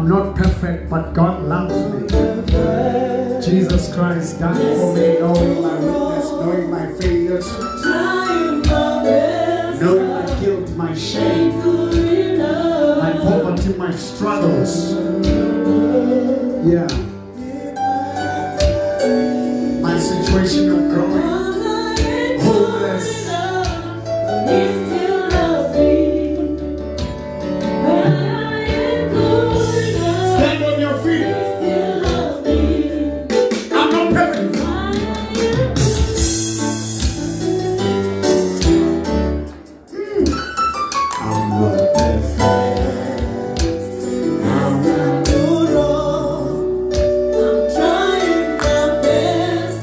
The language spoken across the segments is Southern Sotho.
I'm not perfect, but God loves me. Jesus Christ died for me, knowing my weakness, knowing my failures, knowing my guilt, my shame, my poverty, my struggles. Yeah. My situation of growing homeless. Stand on your feet. I'm not perfect. I'm not perfect. I'm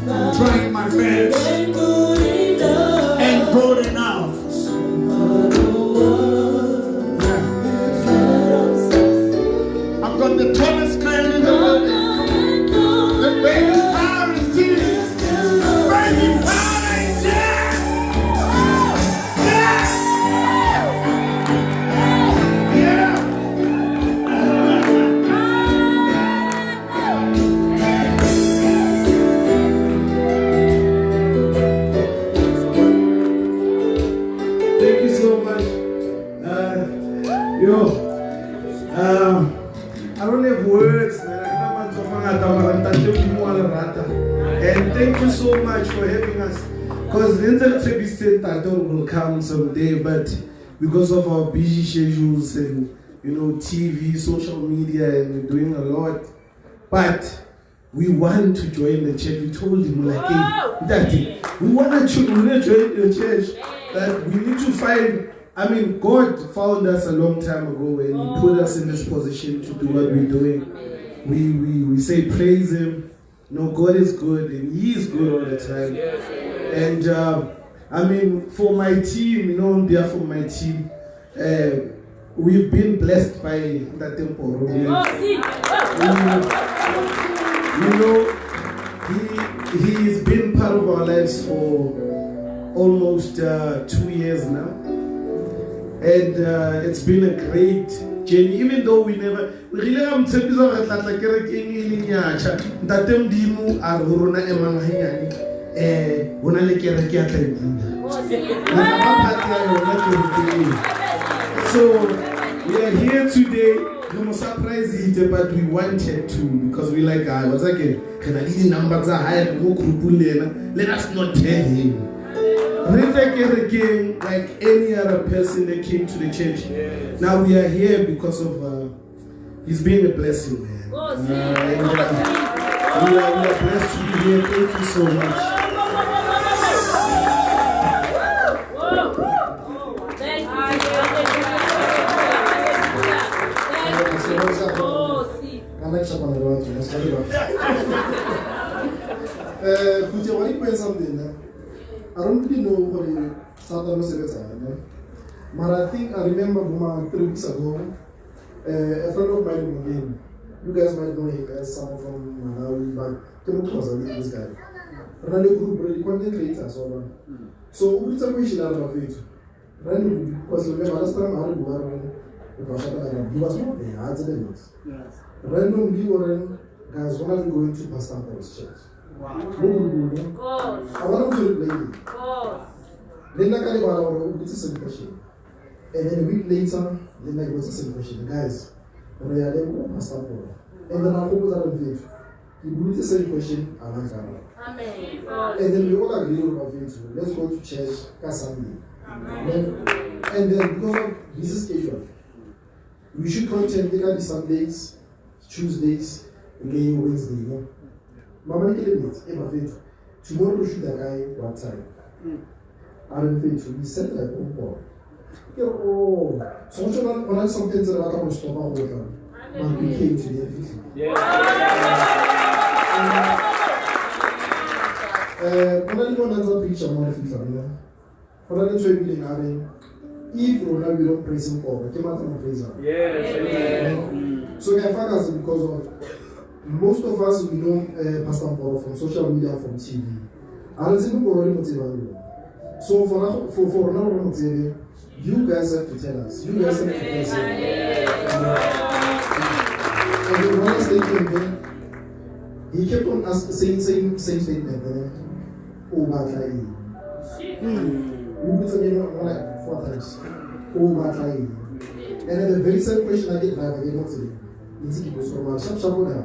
not trying my best. Ain't good enough. Yeah. I've got the tallest crane in the building. The baby power is here. Baby power is here. Yeah. Yeah. Thank you so much. Yo, I don't have words, man. And thank you so much for having us. Because the will come someday, but because of our busy schedules and TV, social media, and we're doing a lot. But we want to join the church. We told him, like, hey, Daddy, we want to join the church. That we need to find. I mean, God found us a long time ago and He put us in this position to do what we're doing. We say praise Him. No, God is good and He is good all the time. And I mean, for my team, on behalf of my team, we've been blessed by Ntate Mporo. He's been part of our lives for almost 2 years now. And it's been a great journey, even though we never really am tshepisa re tla tla kerekeng e leng ya tjha. Ntate Modimo a re ho rona emang hanyane, hona le kereke ya tla e bula. So we are here today. We must surprise it, but we wanted to because we like what's again? Re na le di-number tsa hae mo group-ong le yena. Let us not tell him. Like any other person that came to the church. Yes. Now we are here because of he's been a blessing, man. We are blessed to be here. Thank you so much. I don't really know what Satan was, but I think I remember 3 weeks ago, a friend of mine again. You guys might know him as someone from Malawi, but came across with this guy. Run a group, really content creators, so we took a question out of it. Because remember last time I he was not there, I didn't. Randomly, guys, when are we going to Pastor Paul's church? Wow. I want to replay it. Then I got the same question. And then a week later, then I got the same question. Guys, and then I opened that video. He put the same question and I got it. And then we all agree about it. Let's go to church Sunday. And then because of busy schedule, we should content the Sundays, Tuesdays, and Wednesday. No? Mama, tomorrow we should arrive what time? I don't think we set like one ball. Oh, so on something that I was stop out with them. But we came to the everything. Picture more if we don't praise him for, praise him. Yes. So we are because of most of us, we know Pastor Mporo from social media, from TV. I don't think so for now, you guys have to tell us. You guys have to tell us. statement then he kept on asking same same same statement then o batla eng. O botsa me more like four times. O batla eng. And then the very same question I get driver ke mo tseleng. Ntse ke botsa gore sharp sharp ona.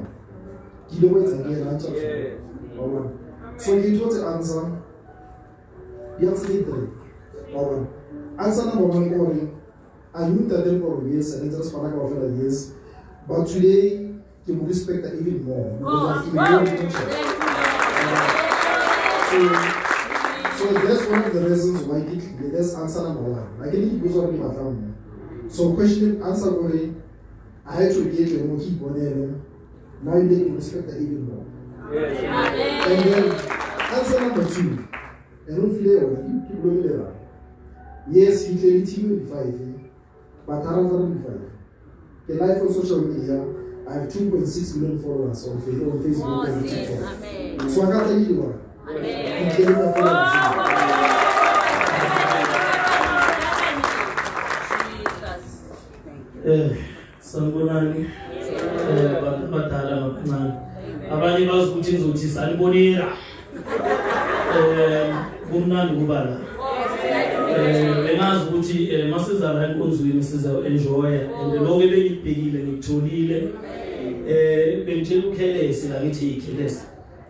Ke ile go etsa ke ena sharp sharp. Wa bona. So ke ithotse answer. Di answer di three. Wa bona. Answer number one ke gore I knew that them for yes and interest for kaofela yes. But today ke mo respect even more because I'm even more So that's one of the reasons why ke tlile. That's answer number one. I ke ke botsa gore ke batla mo. So question answer gore I had to get mo ke iponele. Now you make me respect her even more. Yes. And then answer number two. And don't feel ke bolele. Yes, he clearly team five. But I don't five. The life on social media, I have 2.6 million followers on Facebook and TikTok. Amen. So I can't tell you one. Amen. He clearly my followers. Jesus. Sanibonani bantu abadala nabancane abanye bazi ukuthi ngizothi sanibonela kumnandi ukuba la bengazi ukuthi masiza la enkonzweni siza enjoy and lokho ebengibhekile ngikutholile bengitshela uKhelesi la ngithi iKhelesi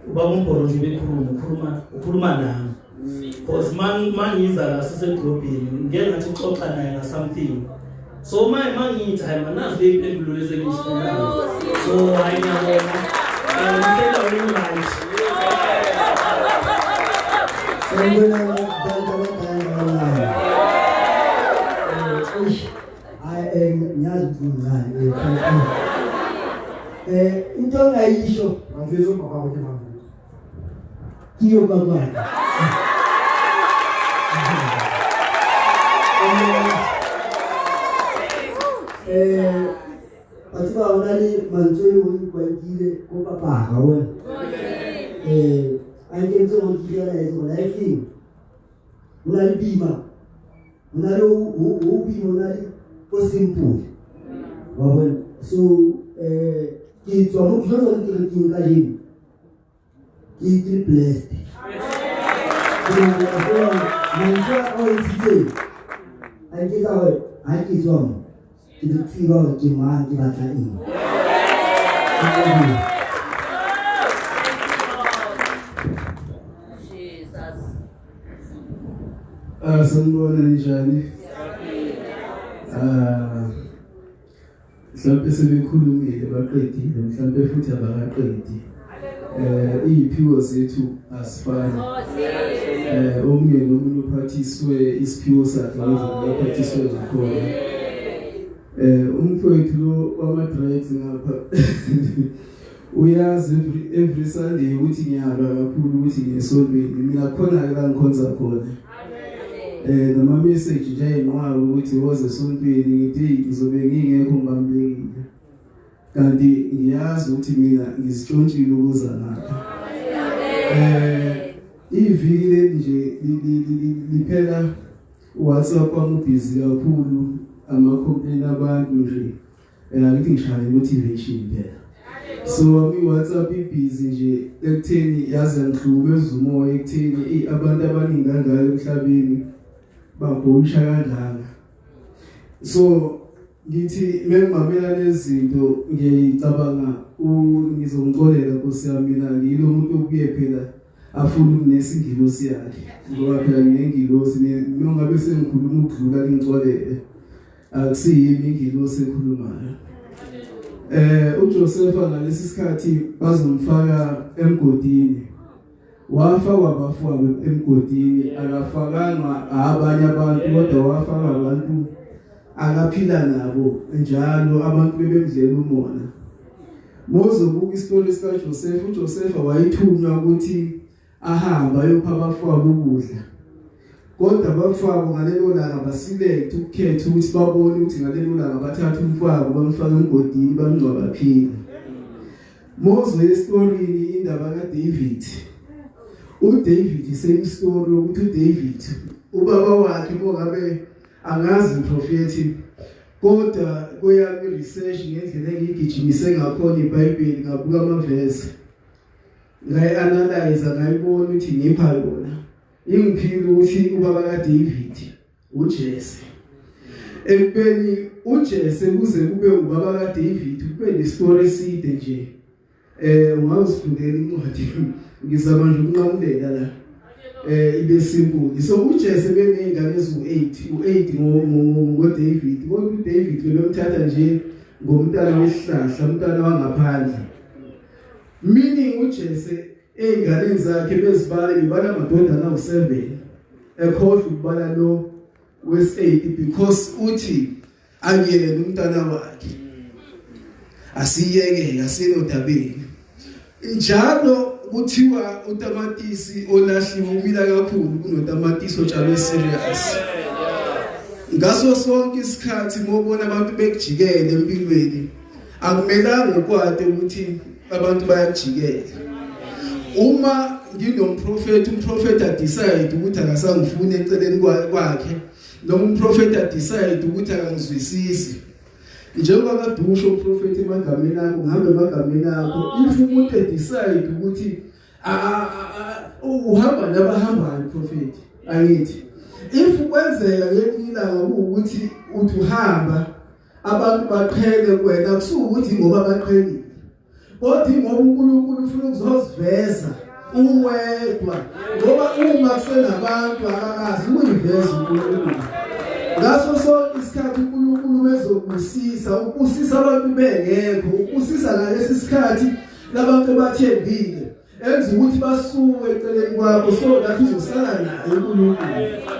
ubaba uMbhoro nje bekhuluma ukhuluma nami because mangiza la sisedrobheni ngeke ngathi uxoxa naye nga something. So my mangithi hayi manazi le impendulo lezi engizifunayo. So hayi ngiyabona ngicela right. Sanibonani bantu abadala. Hayi ngiyazi ukuthi ngincane. Into engayisho Manje baba ke manje. Kiyo baba. Batho ba ona le mantswe o ikwakile ko papa ga wena. A nkentse go ke realize gore life o na le bima, o na le o bima, o na le o simple. Wa bona. So ke tswa mo ke tswa kerekeng kajeno. Ke ke blessed. Mantswe a o itsitseng a nketsa gore ha ke tswa mo ke tseba hore ke mang, ke batla eng. Jesus. Sanibona njani? Mhlawumbe sebekhulumile baqedile, mhlawumbe futhi abakaqedi. Iy'phiwo zethu asifani. Omunye nomunye uphathiswe isiphiwo sakhe ngendlela aphathiswe ngakhona. Umfowethu lo wama-dreads ngapha uyazi every Sunday ukuthi ngiyalwa kakhulu ukuthi ngiyesontweni. Mina khona-ke la ngikhonza khona. Nama message nje ayinqwaba ukuthi woze esontweni ngithi ngizobe ngingekho ngibambekile. Kanti ngiyazi ukuthi mina ngizitshontshile ukuza ngapha. Iviki leli nje liphela WhatsApp wami ubhizi kakhulu ama-complain abantu nje. Angithi ngishaya motivation phela. So ami WhatsApp ibhizi nje ekutheni yazi ngihlukumeza umoya ekutheni abantu abaningi kangaka emhlabeni bagonsha kangaka. So ngithi mengimamela lezi zinto ngiyicabanga ngizongixolela Nkosi yami, mina ngiyilo muntu obuye phela afuna ukunesingilosi yakhe ngoba phela nginengilosi noma sengikhuluma ukudlula ngixolele akusiyimi ingilosi ekhulumayo. uJosepha ngalesi sikhathi bazomfaka emgodini, wafakwa abafowabo emgodini, akafakanga abanye abantu kodwa wafaka abantu akaphila nabo njalo, abantu bebemdlela umona. Mozobuka isitori sikaJoseph, uJosepha wayithunywa ukuthi ahamba ayopha abafowabo ukudla, kodwa abafowabo ngalelo langa baselect ukukhetha ukuthi babone ukuthi ngalelo langa bathatha umfowabo bamfaka emgodini bamngcwaba phila. Mozo esitorini indaba kaDavid, uDavid same story ukuthi uDavid ubaba wakhe bongabe angazi umprofeti, Kodwa kweyami research ngendlela engiyigijimise ngakhona iBhayibheli ngabuka amavesi ngayi-analyze ngayibona ukuthi ngipha yona ingiphile ukuthi ubaba kaDavid uJese ekubeni uJese kuze kube ubaba kaDavid kube nestory eside nje eh ungazifundela incwadi ngizama nje ukunqamulela la eh ibe simple so uJese benezingane eziwu8 u8 ngo David kodwa uDavid bebemthatha nje ngomntana wesihlahla umntana wangaphandle meaning uJese ezinganeni zakhe bezibale bebala amadodana awu7 ekhohlwa ukubala lo wes8 because uthi akuyena umntana wakhe asiyeke asinodabeni njalo kuthiwa utamatisi olahliwe umila kakhulu kunotamatisi otshalwe serious ngaso sonke isikhathi mobona abantu bekujikele empilweni akumelanga ukwate ukuthi abantu bayakujikela uma nginomprofeti umprofeti adecide ukuthi akasangifuni eceleni kwakhe noma umprofeti adecide ukuthi akangizwisisi njengoba kade usho uprofeti emagameni akho ngihambe emagameni akho if umuntu edecide ukuthi uhamba nabahambayo profeti angithi if kwenzeka ngelinye ilanga kuwukuthi uthi uhamba abantu baqhele kuwena kusuka ukuthi ngoba baqhelile kodwa ingoba uNkulunkulu ufuna ukuzoziveza uwedwa ngoba uma kusenabantu akakazi ukuyiveza uNkulunkulu ngaso sonke isikhathi uNkulunkulu mezokubusisa ubusisa abantu bengekho ubusisa ngalesi sikhathi labantu abathembile enza ukuthi basuke eceleni kwakho so that uzosala naye uNkulunkulu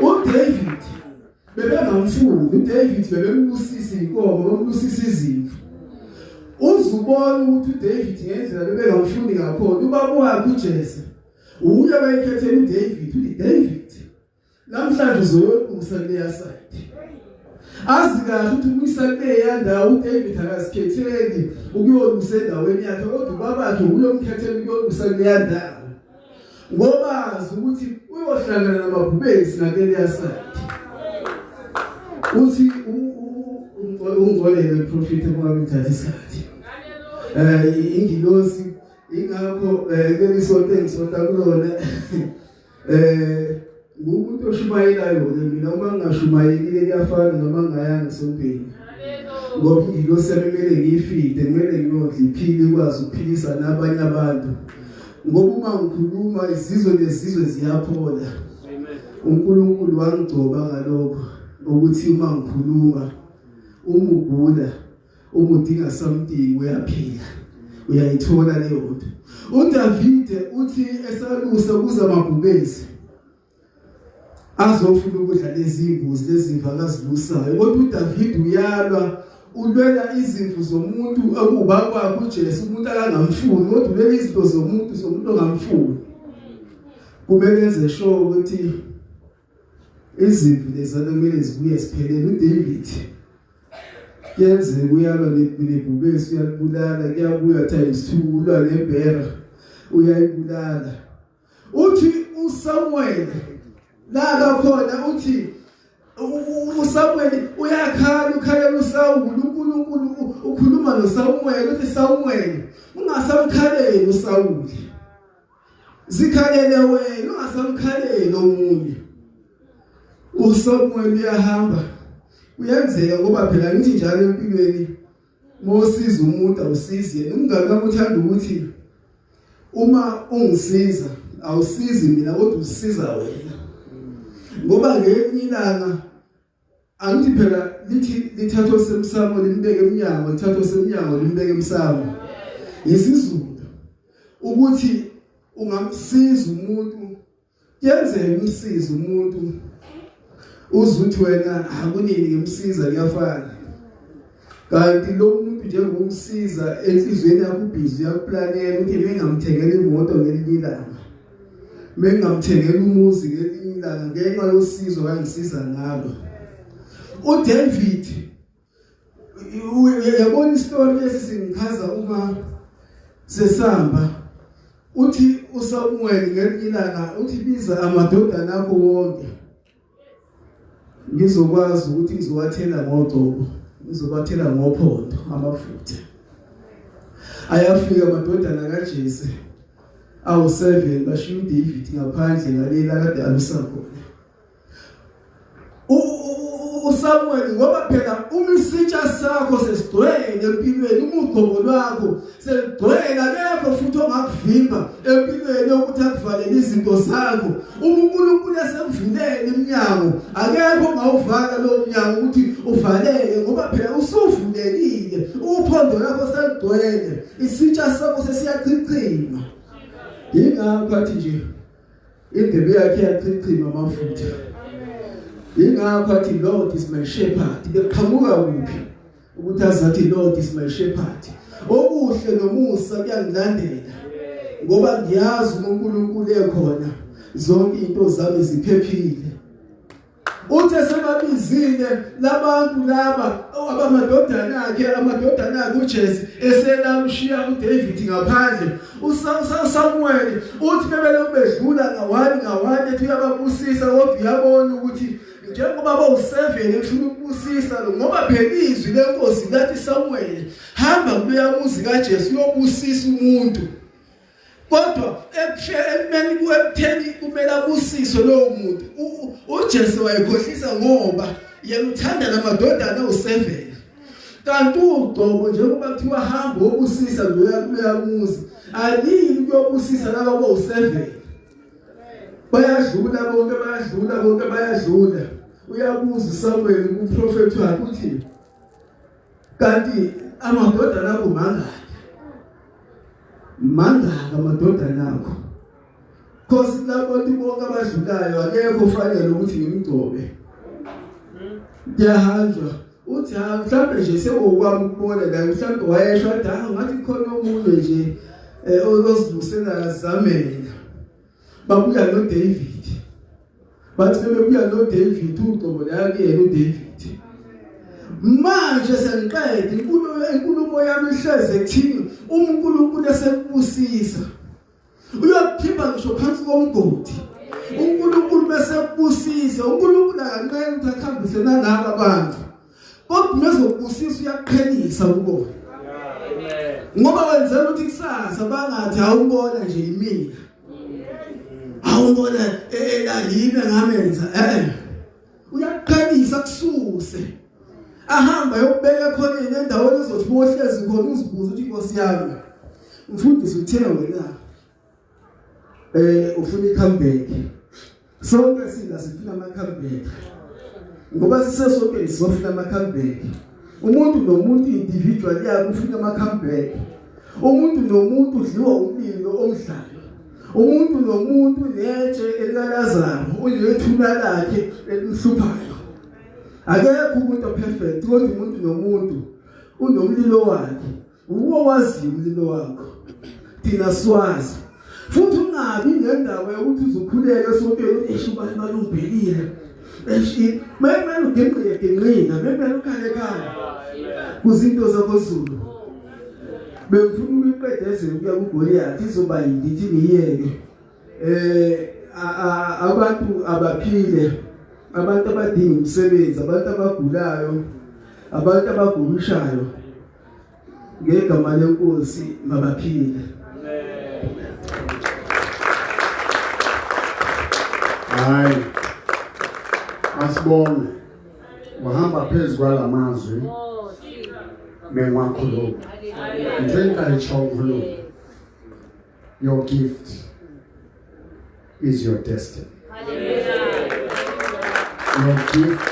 uDavid bebengamfuni uDavid bebembusisa inkomo bembusisa izimvu uzubona ukuthi uDavid ngendlela bebengamfuni ngakhona ubaba wakhe uJese uye wayekhethela uDavid uthi David namhlanje uzoyobusa kuleya side azi kahle ukuthi umisa kuleya ndawo uDavid akazikhetheli ukuyolusa endaweni yakhe kodwa ubabakhe uyomkhethela ukuyolusa kuleya ndawo ngoba azi ukuthi uyohlangana namabhubesi ngakeleya side uthi ungcolele prophet kungabe ngithatha isikhathi eh ingilosi ingakho eh, kuleli sonto engisonta kulona eh ngumuntu oshumayelayo ke mina uma ngingashumayelile kuyafana noma ngingayanga esontweni ngoba ingilosi yami kumele ngiyifide kumele ngiyondle iphile ikwazi ukuphilisa nabanye abantu ngoba uma ngikhuluma izizwe nezizwe ziyaphola uNkulunkulu wangigcoba ngalokho ukuthi uma ngikhuluma uma ugula uma udinga something uyaphila uyayithola leyo nto uDavide uthi esalusa kuza amabhubesi azofuna ukudla lezi imbuzi lezimvu akazilusayo kodwa uDavid uyalwa ulwela izimvu zomuntu akuba kwakhe uJesu umuntu akangamfuni kodwa ulwela izinto zomuntu zomuntu ongamfuni kumele enze sure ukuthi izimvu lezana kumele zibuye ziphelele uDavid kuyenzeka uyalwa nebhubesi uyalibulala kuyabuya times 2 ulwa nebhera uyayibulala uthi uSamuel la khona uthi uSamuel uyakhala ukhalela uSawuli uNkulunkulu ukhuluma noSamuel uthi Samuel ungasamkhaleli uSawuli zikhalele wena ungasamkhaleli omunye uSamuel uyahamba kuyenzeka ngoba phela ngithi njalo empilweni mosiza umuntu awusizi yena umngane wami uthanda ukuthi uma ungisiza awusizi mina kodwa usiza wena ngoba ngelinye ilanga angithi phela lithi lithathwa semsamo limbeke emnyango lithathwa semnyango limbeke emsamo isizulu ukuthi ungamsiza umuntu Kuyenzeka umsiza umuntu uzuthi wena akunini ngimsiza kuyafana kanti lo muntu njengomsiza enhlizweni yakho ubhizi uyakuplanela ukuthi mengamthengela imoto ngelinye ilanga mengamthengela umuzi ngelinye ilanga ngenxa yosizo kangisiza ngalo uDavid uyabona isitori lesi singichaza uma sesamba uthi uSamuel ngelinye ilanga uthi biza amadodana akho wonke Ngizokwazi ukuthi ngizowathela ngogcobo, ngizobathela ngophondo amafutha. Ayafika amadodana kaJese awu7 bashiya uDavid ngaphandle ngalela kade alusa khona. uSamuel ngoba phela uma isitsha sakho sesigcwele empilweni, uma ugcobo lwakho seligcwele, akekho futhi ongakuvimba empilweni ukuthi akuvalele izinto zakho. Uma uNkulunkulu esekuvulele iminyango, akekho ongawuvala lowo mnyango ukuthi uvaleke, ngoba phela usuvulekile, uphondo lakho seligcwele, isitsha sakho sesiyachichima. Yingakho athi nje indebe yakhe yachichima amafutha. Yingakho athi Lord is my shepherd. Beqhamuka kuphi ukuthi azathi Lord is my shepherd? Okuhle nomusa kuyangilandela, ngoba ngiyazi uNkulunkulu ekhona, zonke izinto zami ziphephile. Uthe sebabizile labantu laba abamadodana akhe, amadodana akhe uJesse eselamshiya uDavid ngaphandle. uSamuel uthi bebelokhu bedlula ngawani ngawani, ethi uyababusisa, kodwa uyabona ukuthi njengoba bawu7 efuna ukubusisa lo, ngoba phela izwi lenkosi lathi Samuel hamba kuloya muzi kaJesu uyobusisa umuntu. Kodwa ekutheni kumele abusiswe lowo muntu, uJesu wayekhohlisa ngoba yena uthanda namadodana awu7. Kanti ugcobo njengoba kuthiwa hamba obusisa loya kuloya muzi, alini kuyobusisa laba bowu7. Bayadlula bonke, bayadlula bonke, bayadlula. Uyabuza uSamuel kumprofeti wakhe uthi kanti amadodana akho mangaki? Mangaki amadodana akho? Khosi labantu bonke abadlulayo akekho ufanele ukuthi ngimgcobe. Kuyahanjwa uthi ha mhlawumbe nje sekukwami ukubona la, mhlawumbe wayesho athi ha ngathi khona omunye nje ozibusela azamela. Babuya noDavid, bathi bebebuya noDavid, ugcobo la kuyena uDavid. Manje sengiqede inkulumo yami ihleze ekuthini uma uNkulunkulu esekubusisa uyokukhipha ngisho phansi komgodi. uNkulunkulu bese kubusisa, uNkulunkulu akanqeni ukuthi akhambise nalaba abantu, kodwa mezokubusisa uyaqhelisa kubona, ngoba wenzela ukuthi kusasa bangathi awubona nje imina, awubona ela yimi ngamenza. Uyaqhelisa kususe ahamba yokubeka khona endaweni ezothi bohlezi khona, uzibuza ukuthi inkosi yami mfundisi uthe wena ufuna i-comeback. Sonke sila sifuna ama-comeback, ngoba sisesonke sizofuna ama-comeback. Umuntu nomuntu individual yakhe ufuna ama-comeback. Umuntu nomuntu udliwa umlilo omdlalo. Umuntu nomuntu netshe elikaLazaro uyethuna lakhe elimhluphayo. Akekho umuntu operfect, kodwa umuntu nomuntu unomlilo wakhe. Uwo wazi umlilo wakho, thina siwazi. Futhi ungabi nendawo yokuthi uzukhuleke esontweni esho ubani balungibhekile, eshi memele ugenqile genqina, memele ukhale khale kuzinto zakho Zulu. Bengifuna ukuyiqedezela ukuya kuGoliath, izoba yindi ithi ngiyeke. Abantu abaphile, abantu abadinga umsebenzi, abantu abagulayo, abantu abagulishayo, ngegama lenkosi mabaphile. Hayi, asibonge wahamba phezu kwalamazwi mengwakhuluma njengayichonkhuluma. Your gift is your destiny. Your gift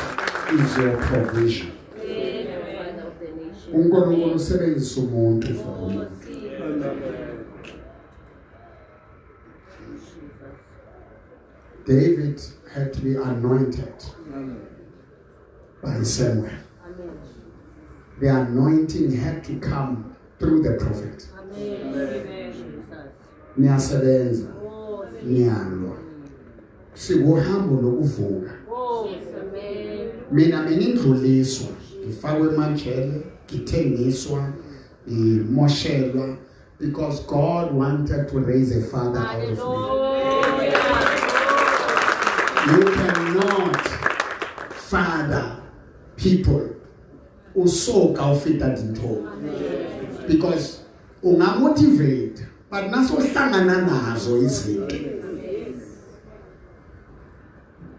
is your provision. uNkulunkulu usebenzisa umuntu for umuntu. David had to be anointed by Samuel. The anointing had to come through the prophet. Niyasebenza, niyalwa, sikuhambo lokuvuka. Mina ngindluliswa, ngifakwe emajele, ngithengiswa, ngimoshelwa, because God wanted to raise a father out of me. You cannot father people o so ka o feta dintho, because unga motivate but nasohlangana nazo izinto.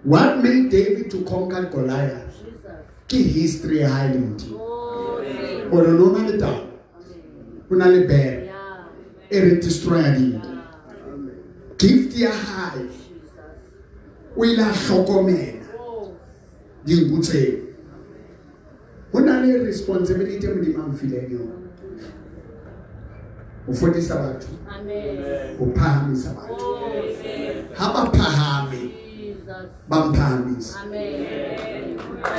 What made David to conquer Goliath? Ke history ya hae le Modimo. Gore no na le tau, o na le bere e re destroya dintho. Gift ya hae o ile a hlokomela dinku tseo. Ho na le responsibility Modimo a mfileng yona. O fodisa batho, o phahamisa batho. Ha ba phahame, ba mphahamisa.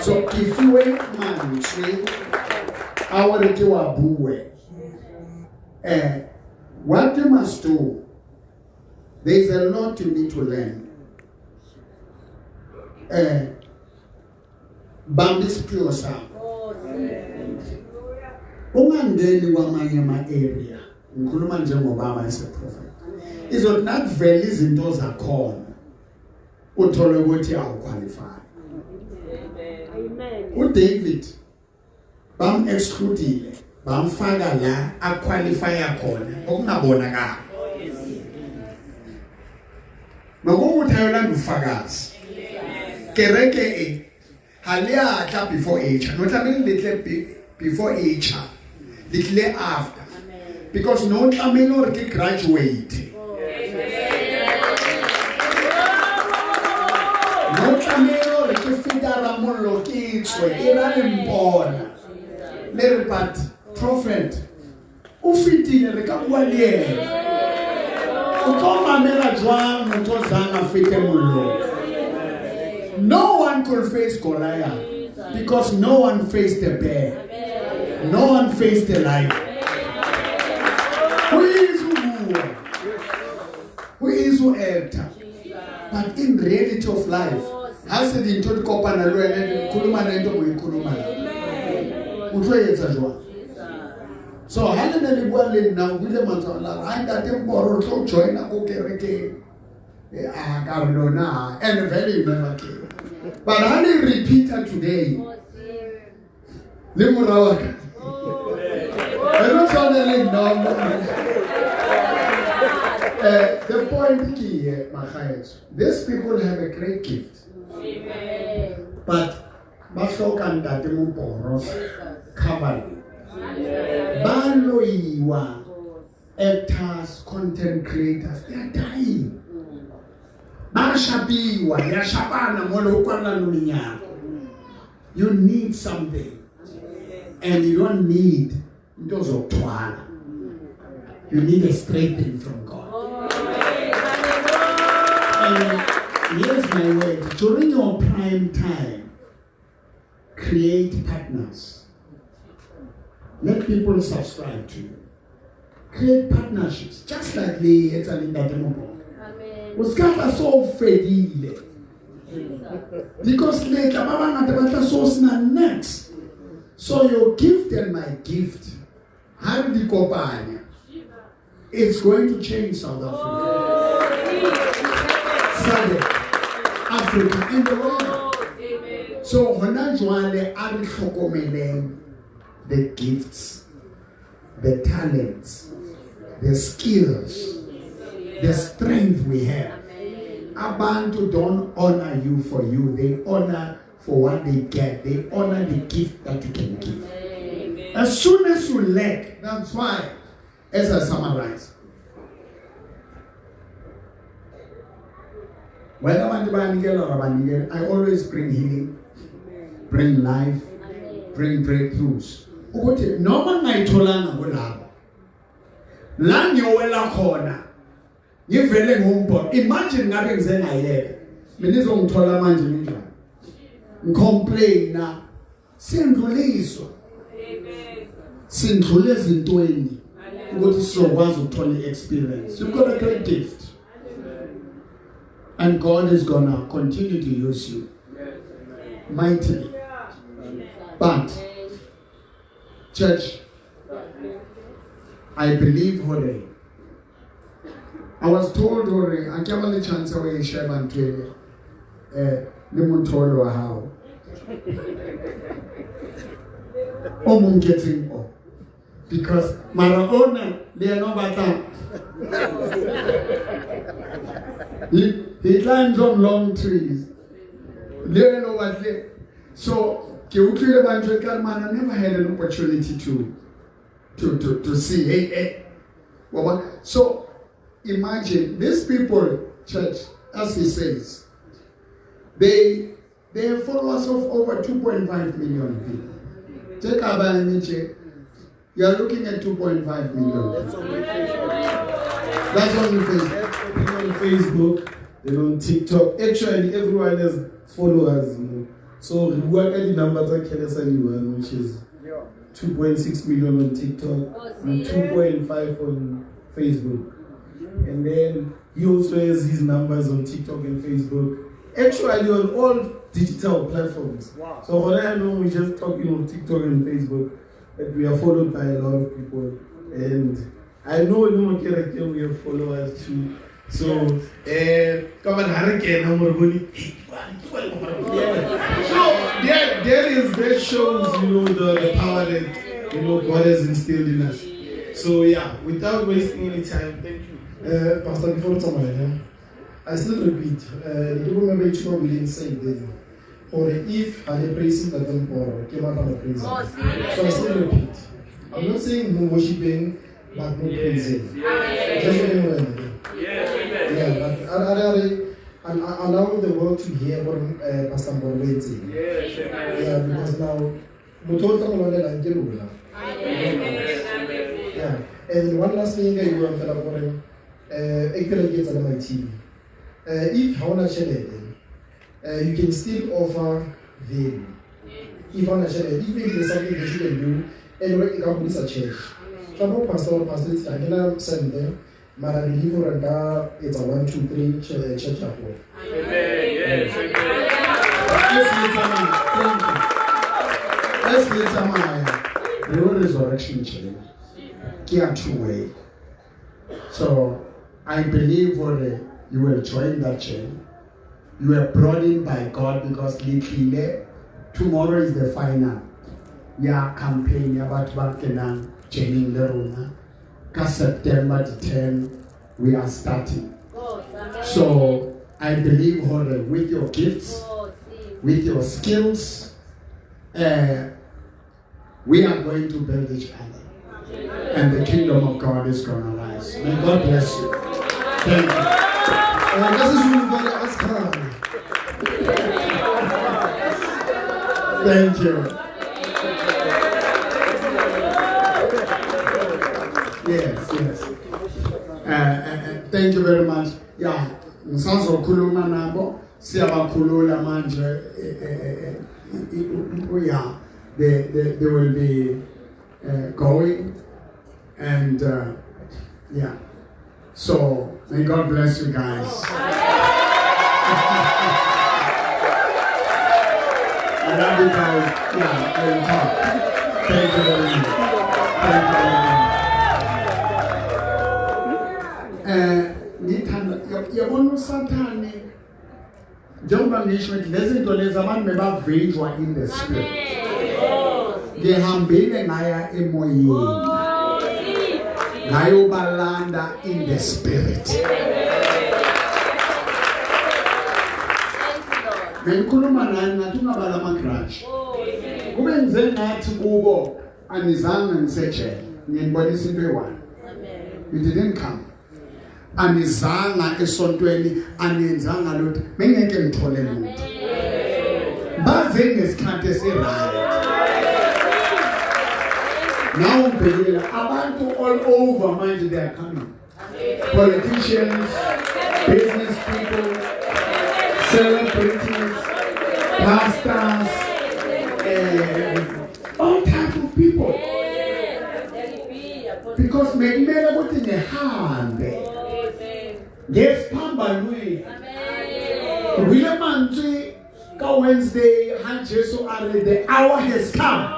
So ke fiwe mantswe a hore ke wa bue. What you must do, there is a lot you need to learn. Bamba isiphiwo sakho. Ungangeni kwamanye ama-area. Ngikhuluma njengobaba as a prophet. Izothi nakuvela izinto zakhona uthole ukuthi awuqualify. Amen. uDavid bam excludile, bamfaka la aqualify khona okungabonakala. Nokuthi ayolanda ufakazi. Kereke e ha le a tla before age, no tlamehile le tle before age, le tle after. Because no tlamehile hore ke graduate. No tlamehile hore ke feta ramollo ke tswe e ra le mpona. Le re but prophet o fetile re ka bua le yena. O tlo mamela jwang motho o zang a fete mollong? No one could face Goliath because no one faced the bear. No one faced the lion. Who is who? Who is who actor? But in reality of life, ha se dintho di kopana le wena di khuluma lento o ikhuluma la. O tlo etsa jwang? So ha le ne le bua le nna o buile mantswe la ha ntate Mboro o tlo joina ko kerekeng. Ah, ka lona and very never came. But ha le repeater today. Le mora wa ka. Re tshwana le nna. The point here, Makhaetso, these people have a great gift. Amen. But ba hloka ntate Momporo covering. Ba loiwa actors, content creators, they are dying. Ba shapiwa, ya shapana mo le kwalla no menyako. You need something. And you don't need into zokuthwala. You need a strengthening from God. And here's my word. During your prime time, create partners. Let people subscribe to you. Create partnerships, just like the Ntate Momporo. O ska tla so fedile. Because later, ba bangata ba tla so sena next. So your gift and my gift, ha re di kopanya, it's going to change South Africa. SADC, Africa, and the world. So hona jwale a re hlokomeleng the gifts, the talents, the skills, the strength we have. Abantu don't honor you for you. They honor for what they get. They honor the gift that you can give. As soon as you lack, that's why, as I summarize, whether I always bring healing, bring life, bring breakthroughs. Ukuthi noma ngayitholanga kulabo la ngiyowela khona ngivele ngumbona. Imagine ngabe ngize ngayeka mina izongithola manje kanjani ngicomplaina. Sindluliswa, sindlule ezintweni ukuthi sizokwazi ukuthola i-experience. You've got a great gift and God is gonna continue to use you mightily. But church, I believe hore I was told hore a ke ba le chance wa e sheba ntho ele le motho wa hao O mo nketseng o. Because mara ona le yena o batla. He climbs on long trees. Le yena o batle. So ke utlwile ba ntho ka man, I never had an opportunity to see. Hey, hey. So imagine these people, church, as he says, they have followers of over 2.5 million people. Take you are looking at 2.5 million. That's only Facebook. That's only Facebook. That's only on Facebook, then on TikTok. Actually, everyone has followers, you know. So we work at the numbers at Kelesa, which is 2.6 million on TikTok and 2.5 on Facebook. And then he also has his numbers on TikTok and Facebook. Actually, on all digital platforms. Wow. So when I know we're just talking on TikTok and Facebook, but we are followed by a lot of people. And I know we have followers too. So, come on, so there shows, you know, the power that, you know, God has instilled in us. So yeah, without wasting any time, thank you. Pastor, before I still repeat, the people remember we say or if I praising the temple, came out of praise. So I still repeat. I'm not saying no worshiping, but no praising. Just remember. Yeah, but I allow the world to hear what Pastor Mboro saying. Yeah, because now, yeah. And then one last thing I want to my team. If haona tjhelete, you can still offer value. If haona tjhelete, if maybe there's something that you can do, and you can put a church. Some pastor, I can send them. Mara believe or it's a 1, 2, 3 church. Amen. Yes. Let's Real resurrection church. Kia two way. So I believe you will join that journey. You were brought in by God because literally tomorrow is the final. Ya campaign about Bankenan joining the Rona. September 10, we are starting. So I believe with your gifts, with your skills, we are going to build each other. And the kingdom of God is going to rise. May God bless you. Thank you. Thank you. Yes, yes. Thank you very much. Yeah, ngisazokhuluma nabo siyabakhulula manje. Yeah, they will be going, and yeah. So may God bless you guys. I love you guys. Yeah, I will talk. Thank you very much. Thank you very much. Yabona uSathane njengoba ngisho ukuthi lezi zinto lezi abantu bebavinjwa in the spirit. Ngihambile ngaya emoyeni. Ngayobalanda in the spirit. Bengikhuluma nani ngathi ungabala ama-grudge. Kube ngize ngathi kubo anizange ngisejele. Nginibonisa into eyi-one. You didn't come. Anizanga esontweni, anenzanga lutho. Bengeke ngithole lutho. Baze ngesikhathi esi-right. Now ubhekile abantu all over manje they are coming. Politicians, business people, celebrities, pastors, all type of people. Because mekumele ukuthi ngihambe ngesiphambanweni. William mantswe ka Wednesday ha Jesu a re the hour has come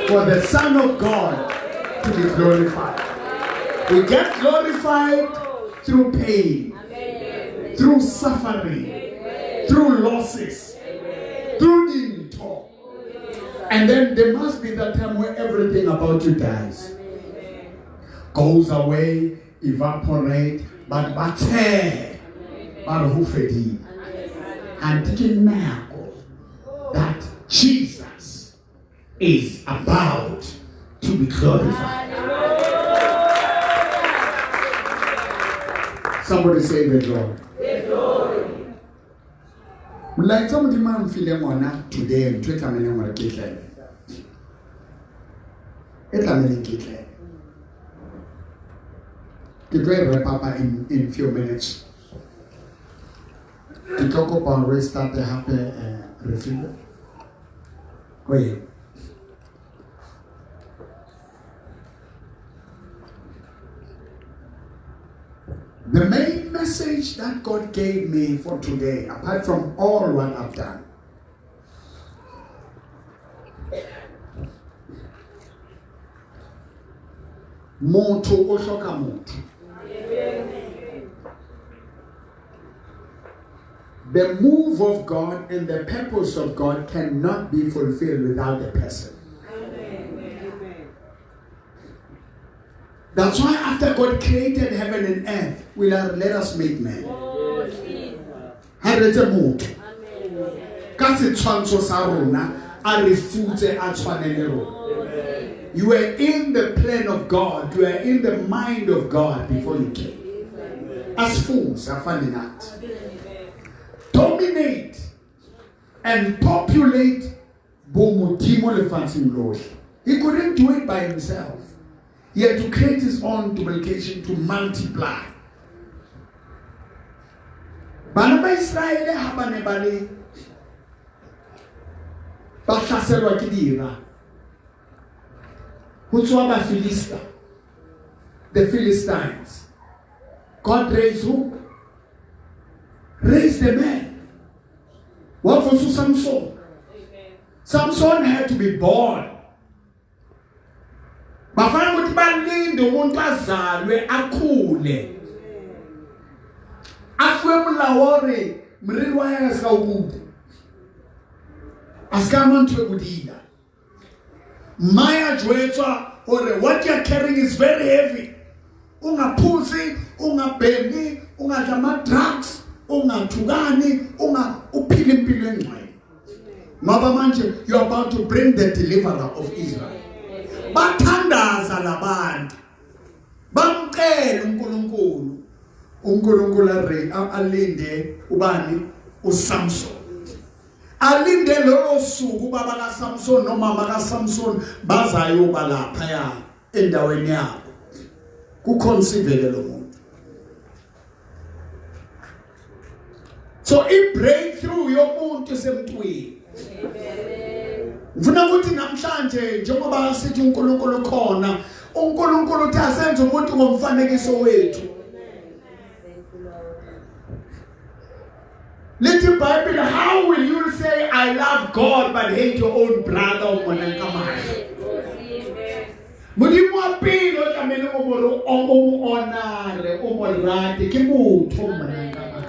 for the Son of God to be glorified. We get glorified through pain, through suffering, through losses, through And then there must be that time where everything about you dies. Goes away, evaporate, but bathe ba re ho fedile. And ke nako that Jesus is about to be glorified. Somebody say the glory. The glory. Molaetsa Modimo a mfileng ona today ntho e tlameleng hore ke tlele. E tlameleng ke tlele. Ke tlo e wrap up in few minutes. Ke tlo kopa re start hape Refilwe. Go. The main message that God gave me for today, apart from all what I've done, motho o hloka motho. The move of God and the purpose of God cannot be fulfilled without a person. That's why after God created heaven and earth, we are, let us make man. Ha re etse motho. Ka setshwantsho sa rona, a re futse a tshwane le rona. You were in the plan of God. You were in the mind of God before you came. As fools, are funny not. Dominate and populate bomodimo lefatsheng lohle. He couldn't do it by himself. He had to create his own duplication to multiply. Bana ba Israele ha ba ne ba le ba hlaselwa ke dira. Ho tswa ba Philista, the Philistines. God raised who? Raised the man. What was Samson? Samson had to be born. Bafana ukuthi balinde umuntu azalwe akhule. Afuwe molao hore moriri wa hae a ska o kuta. A ska ama ntho e bodila. Maya jwetswa hore what you are carrying is very heavy. Ungaphuzi, ungabhemi, ungadla ama drugs, ungathukani, unga uphile impilo engcwele. Ngoba manje you are about to bring the deliverer of Israel. Bathandaza labantu. Bamcela uNkulunkulu. uNkulunkulu alinde ubani? uSamson. Alinde lolo suku ubaba kaSamson nomama kaSamson bazayoba lapha ya endaweni yabo. Kuconceive lo muntu. So i breakthrough yomuntu semntwini. Ngifuna ukuthi namhlanje njengoba sithi uNkulunkulu khona, uNkulunkulu uthi asenze umuntu ngomfanekiso wethu. Lithi Bible, how will you say I love God but hate your own brother? Modimo wa pele o tlamehile o mo o mo honore, o mo rate, ke motho mmonankamahlo.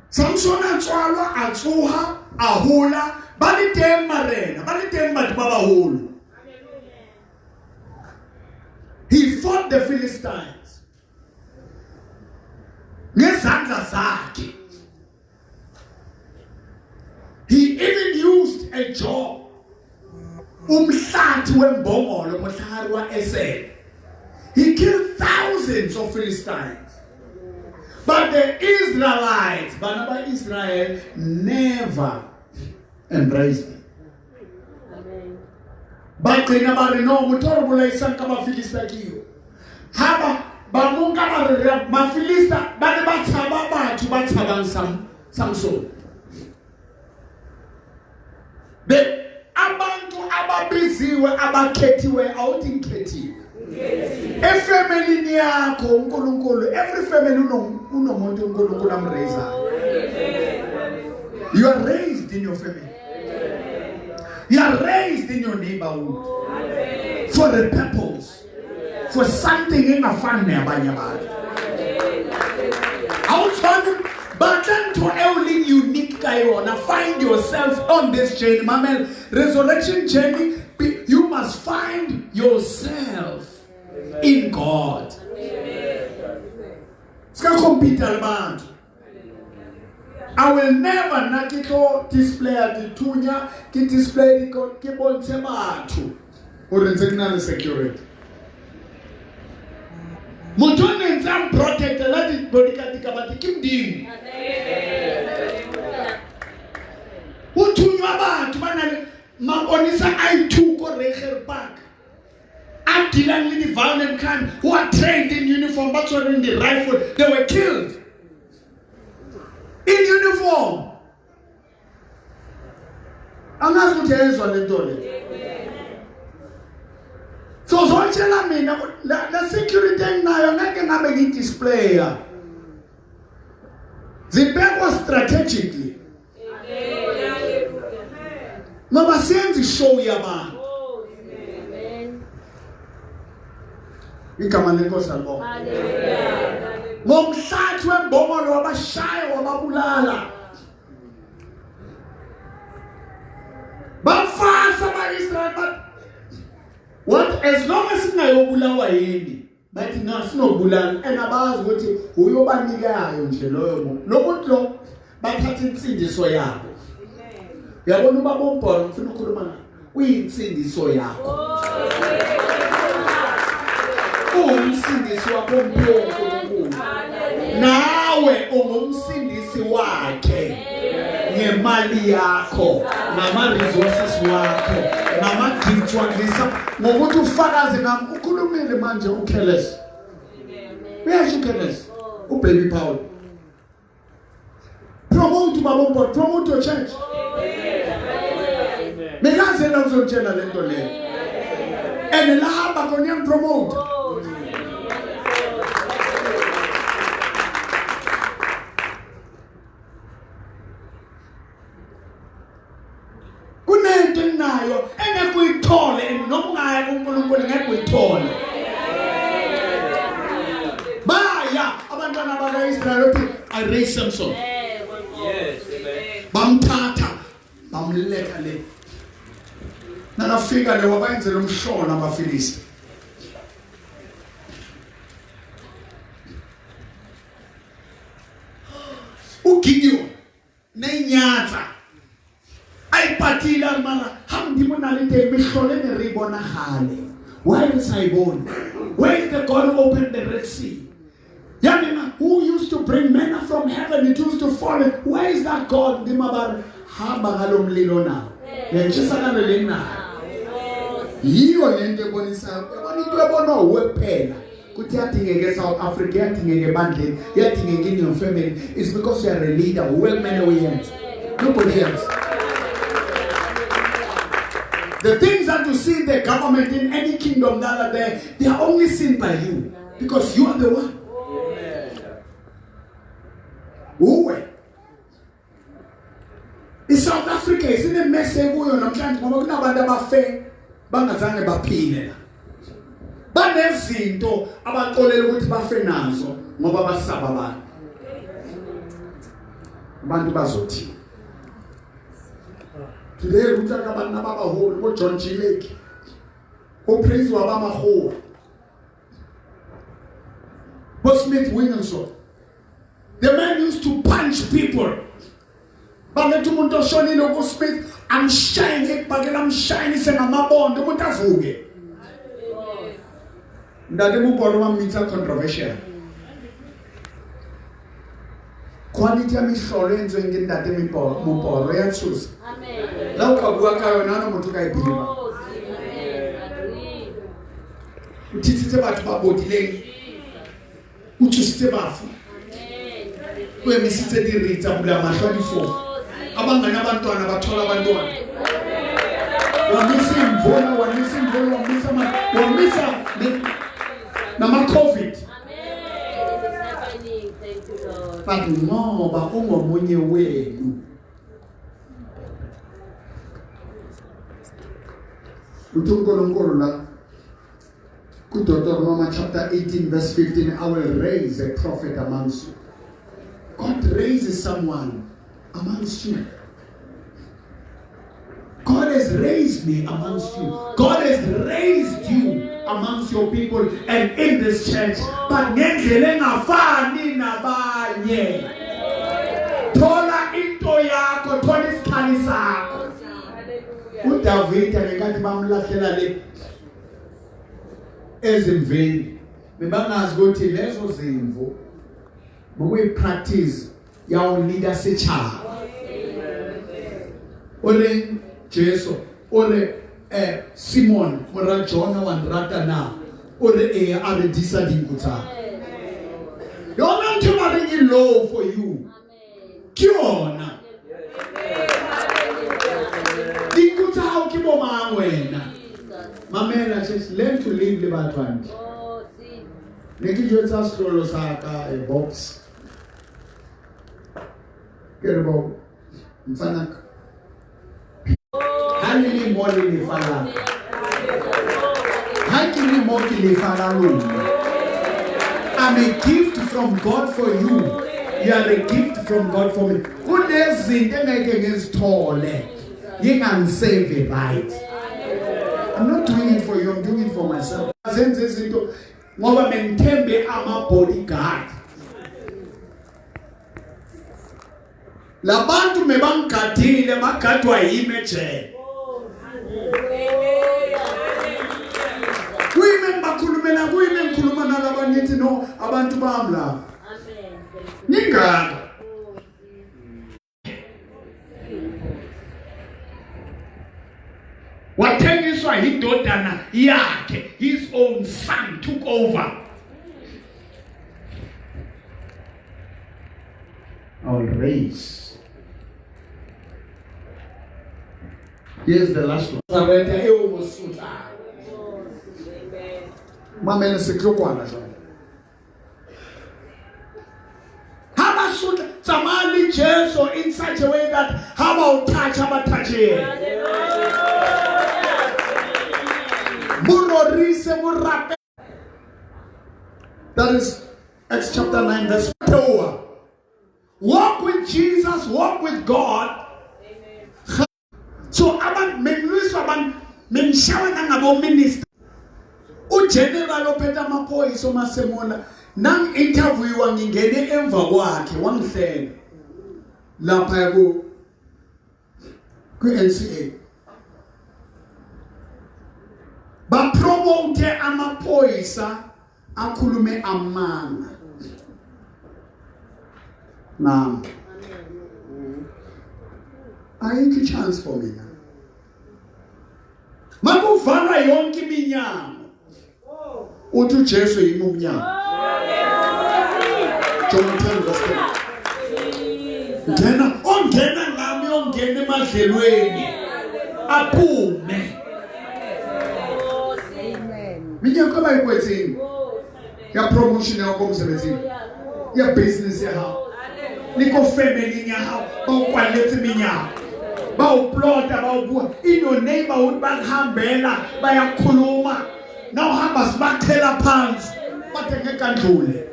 Samson a tswalwa, a tsoha, a hola, ba le teng marena, ba le teng batho ba baholo. He fought the Philistines. Ngezandla zakhe. He even used a jaw. Umhlathi wembongolo, mohlahari wa Esel. He killed thousands of Philistines. But the Israelites, bana ba Israel, never embraced him. Bagcina ba re no, motho o re bolaisang ka Bafilista ke yo. Ha ba ba monka ba re Bafilista ba ne ba tshaba batho ba tshabang Samson. Be abantu ababiziwe abakhethiwe awuthi ngikhethiwe. Efamily yakho uNkulunkulu, every family unomuntu uNkulunkulu amraisayo. You are raised in your family. You are raised in your neighborhood for a purpose, for something engafani nabanye abantu. Awuthandi batla ntho e o leng unique ka yona. Find yourself on this journey. Mamela, resurrection journey, you must find yourself in God. Ska compete le batho. I will never na ke tlo display dithunya, ke display ke bontshe batho hore ntse ke na le security. Motho o ne ntse a mprotectela di-bodyguard ka batho ke Modimo. Ho thunywa batho ba na le maponesa a i2 ko Reiger Park a dealing with the violent crime, who are trained in uniform, but in the rifle, they were killed in uniform. Angazi ukuthi yezwa lento le. So zontshela mina la security enginayo ngeke ngabe ngidisplaya. Zibekwa strategically. Ngoba senze show yabantu. Igama lenkosi alibonga. Ngomhlathi wembongolo wabashaya wababulala. Bafasa ba-Israel, but what as long as singayobulawa yini bathi na sinobulala, and abazi ukuthi uyobanikayo nje loyo muntu. Lo muntu lo bathatha insindiso yabo. Uyabona ubaba uMbhoro ngifuna ukukhuluma naye, uyinsindiso yakho. Umsindisi wakho uNkulunkulu. Nawe ungumsindisi wakhe ngemali yakho, ngama resources wakho, ngama gifts wakho, ngokuthi ufakaze ngami. Ukhulumile manje uCareless. Uyasho uCareless, uBaby Paul. Promote ubaba uMbhoro, promote your church. Mekaze la uzotshela lento leyo. And lahamba khona promote. Kunento enginayo engeke uyithole noma ungaya kuNkulunkulu ngeke uyithole. Baya abantwana bakaIsrael uthi I raised Samson. Yes, amen. Bamthatha bamletha le. Nakafika le wabayenzela umhlolo abaFilisti. uGideon nenyatsa ayiphathile mara hamdimo nalento emihlole neribonakale. Why is I born? Where is the God who opened the Red Sea? Yamima, who used to bring manna from heaven, it used to fall. Where is that God? Ndimabar hamba ngalomlilo na. Lentshisakalo lena. Yiyo lento ebonisayo. Yabona into ebonwa uwe kuphela. Kuthi yadingeke South Africa, yadingeke ebandleni, yadingeke in your family. It's because you are a leader. Uwe kumele uyenze. Nobody else. The things that you see in the government, in any kingdom that are there, they are only seen by you. Because you are the one. Uwe. ISouth Africa isinemese kuyo namhlanje ngoba kunabantu abafe bangazange baphile la. Banezinto abaxolela ukuthi bafe nazo ngoba basaba abantu. Abantu bazothi. Today ruta abantu ababaholi bo John G. Lake. Upraise wabamahowa. Bo Smith Wigglesworth. The man used to punch people. Baletha umuntu oshonile kuSmith amshayine ibhakela amshayinise ngamabondo umuntu avuke. Ndade Muporo wa mmitsa controversial. Quality ya mehlolo e entsweng ke Ntate Muporo ya tshosa. Amen. La o ka bua ka yona ona motho ka e believe. O thusitse batho ba bodileng. O thusitse bafu. O emisitse diritsa bula mahlo a difofu. Abangane abantwana bathola abantwana. Wamisa imvula, wamisa imvula, wamisa wamisa nama COVID. But ngoba ungomunye wenu. Uthi uNkulunkulu la Deuteronomy chapter 18 verse 15, I will raise a prophet amongst you. God raises someone amongst you. God has raised me amongst you. God has raised you amongst your people and in this church. But ngendlela engafani nabanye. Thola into yakho, thola isikhali sakho. uDavid ngenkathi bamlahlela le ezimvini, bebangazi ukuthi lezo zimvu bokuyi practice yawo leader setjhaba. Ore Jesu, ore Simon mora Jona wa nrata na, ore e a re disa dinku tsa. Yona ntho ba reng e low for you. Ke yona. Dinku tsa hao ke bo mang wena? Mamela church, learn to live le batho hantle. Ne ke jwetsa sehlolo sa ka e box. Ke re bo mfana ha le le mo le lefa la. Ha ke le mo ke lefa la lona. I'm a gift from God for you. You are a gift from God for me. Kunezinto engeke ngizithole ngingangisave right. I'm not doing it for you, I'm doing it for myself. Zenze izinto ngoba bengithembe ama bodyguard. Labantu mebangigadile bagadwa yimi ejele. Kuyime ngibakhulumela, kuyime ngikhuluma nalaba ngithi no abantu bami la. Amen. Ningaka. Wathengiswa indodana yakhe, his own son took over. Our race. Here's the last one. Nazareta eo mo sotlang. Mamela setlokwana jwale. Ha ba sotla, tsamaya le Jesu in such a way that ha ba o touch, ha ba touch yena. Mo rorise, mo rape. That is Acts chapter 9 verse 4. Walk with Jesus, walk with God. Amen. So abantu mengilwiswa abantu mengishawa nangabo minister. UGeneral ophethe amaphoyisa oMasemola nang interviewa ngingene emva kwakhe wangihlela lapha ku NCA. Ba promote amaphoyisa akhulume amanga. Nam. Ayikho chance for mina. Makuvalwa yonke iminyango. Uthi uJesu yimi umnyango. John 10 verse 10. Ngena, ongena ngami ongena emadlelweni. Aphume. Minyaka abayikwetsini. Ya promotion yakho komsebenzini. Ya business ya hao. Niko family ya hao. Ba o kwaletse minyaka. Ba o plota, ba o bua. In your neighborhood bakuhambela bayakhuluma. Now hamba sibathela phansi. Bathe ngeke andlule.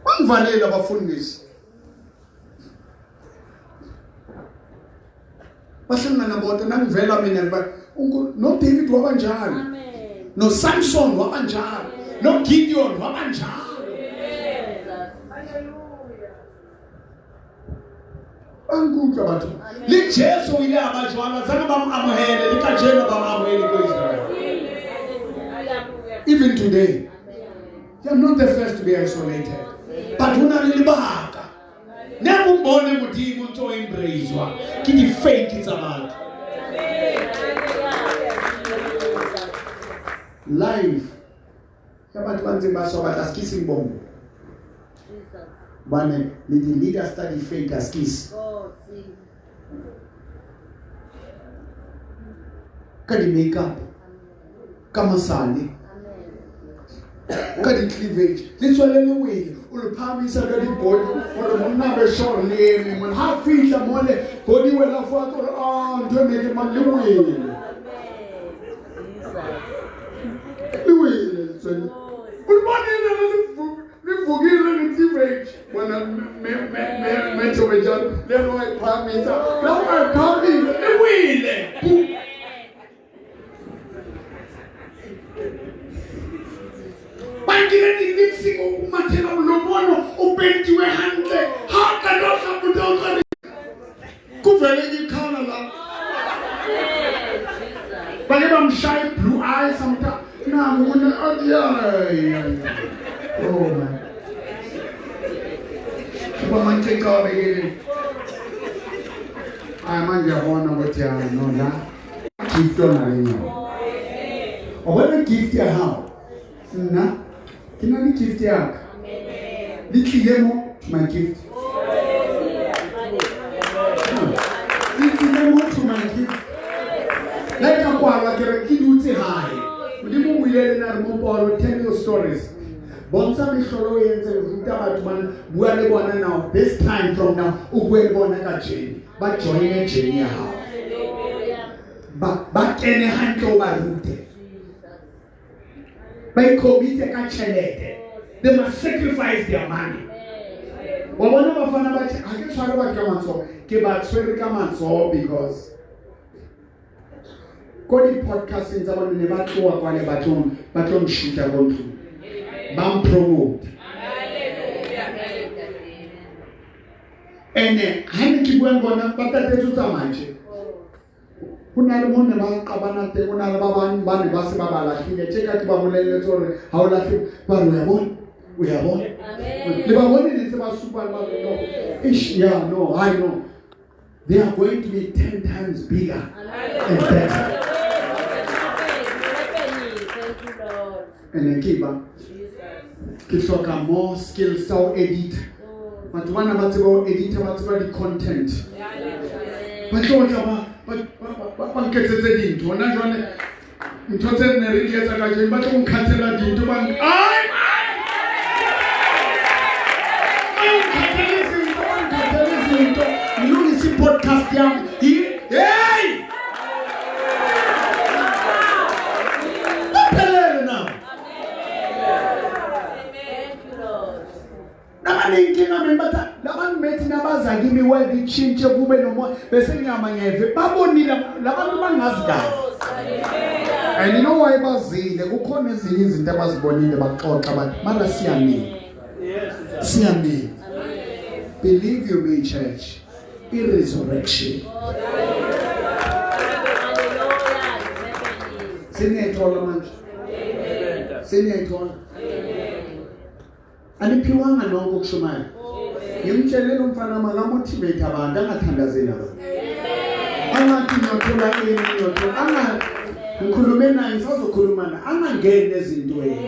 Bangivalela abafundisi. Bahlangana bodwa nangivela mina ngiba no David wabanjalo. No Samson wabanjalo. No Gideon wabanjalo. Bankutlwa batho. Le Jesu o ile a ba jwalo, zange ba mo amohele, le kajeno ba mo amohele ko Israel. Even today, you are not the first to be isolated. But ho na le lebaka. Ne o bone Modimo ntse o embracewa ke di fake tsa batho. Life ya batho ba ntseng ba swa batla skising bongo. Bane le di leaders tsa di fake skis. Ka di makeup, ka masale, ka di cleavage, le tswele le wele, o le phahamisa ka di body, hore monna be sure le eme mona. Ha fihla mole, body wela fa gore ah ntho e ne ke mang le wele. Ulibonile livukile lithi wena metho benjalo lelo wayiphakamisa la ungayiphakamisa liwile. Bankile dipsiko umathela mlomono upentiwe hantle ha ka no hlabuta o tswa kuvele ikhala la bake bamshaya blue eyes sometimes nangu kuna oh man kuba manceca wabekele hayi manje yabona ukuthi ya no la gift ona le wabona gift ya hao nna ke na le gift ya ka le tlile mo to my gift le tlile mo to my gift le ka kwalwa ke re ke dutse hae modimo o ile le na re mo polo tell your stories bontsha mehlolo o entse ruta batho bana bua le bona now this time from now o bue le bona ka journey ba joine journey ya hao ba kene hantle o ba rute ba icommite ka tjhelete. They must sacrifice their money. Wa bona bafana ba ha ke tshware batho ka matsoho ke ba tshwere ka matsoho because ko di podcasting tsa bona ne ba tloha kwale ba tlo nshuta ko ntlong ba mpromote. Ene ha ne ke bua le bona ba tatetse tsamaya tje ho na le mo ne ba qabana teng ho na le ba bang ba ne ba se ba ba lahlile tje ka ke ba bolelletse hore ha o lahle ba re o ya bona le ba bone ne tse ba supa le ba re no ish yeah no I know they are going to be 10 times bigger and better. And ke ke hloka more skills tsa ho edit batho bana ba tseba ho edit ba tseba di content ba tlo tla ba nketsetse dintho hona jwale ntho tse ne re di etsa kajeno ba tlo nkhathela dintho ba ai nkhathele izinto ngilungise i-podcast yami hey baphelele nabo nabanenkinga mina batha labantu nabaza kimi world itshintshe kube nomoya bese ngiyama ngeve babonile labantu bangazi kahle. And you know why bazile kukhona ezinye izinto abazibonile baxoxa bathi mara siyanika siyanika. Believe you me church, i-resurrection seniyayithola manje seniyayithola. Aniphiwanga nonke ukushumayela. Ngimtshelele umfana makamotivate abantu angathandazeli abantu. Angathi ngiyothola ini ngiyothola anga ngikhulume naye ngisazokhuluma naye angangeni ezintweni.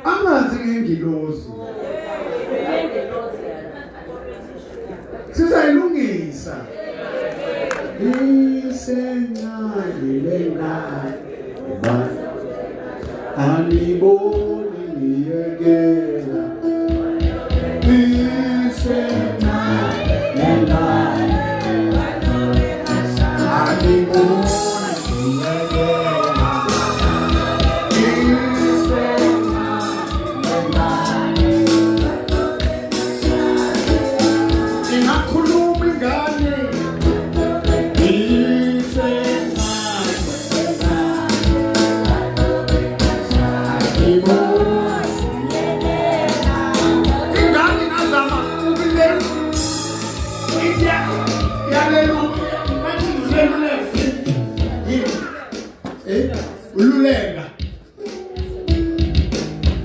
Angazi ngengilozi. Sizayilungisa. Isencane lengane ba aniboni niyekela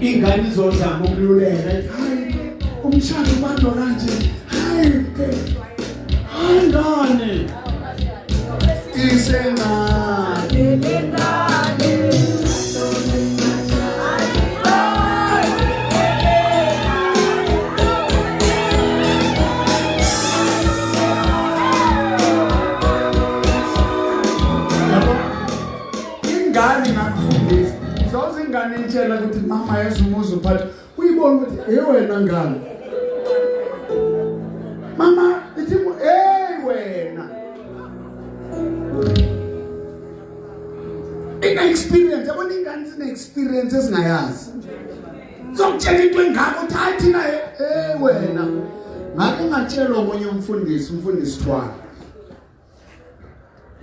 Ingane izozama ukululeka hayi umshado ubanjwa kanje hayi hayi ngane isencane ingane ngakufundisa zoze ingane intshela ukuthi mama yezumuzi uphatha uyibona ukuthi hey wena ngane mama ithi hey wena Sine-experience, yabona ingane sine-experience esingayazi. Sokutshela into engaka uthi hayi thina hey wena. Ngake ngatshelwa omunye umfundisi, umfundisi Thwala.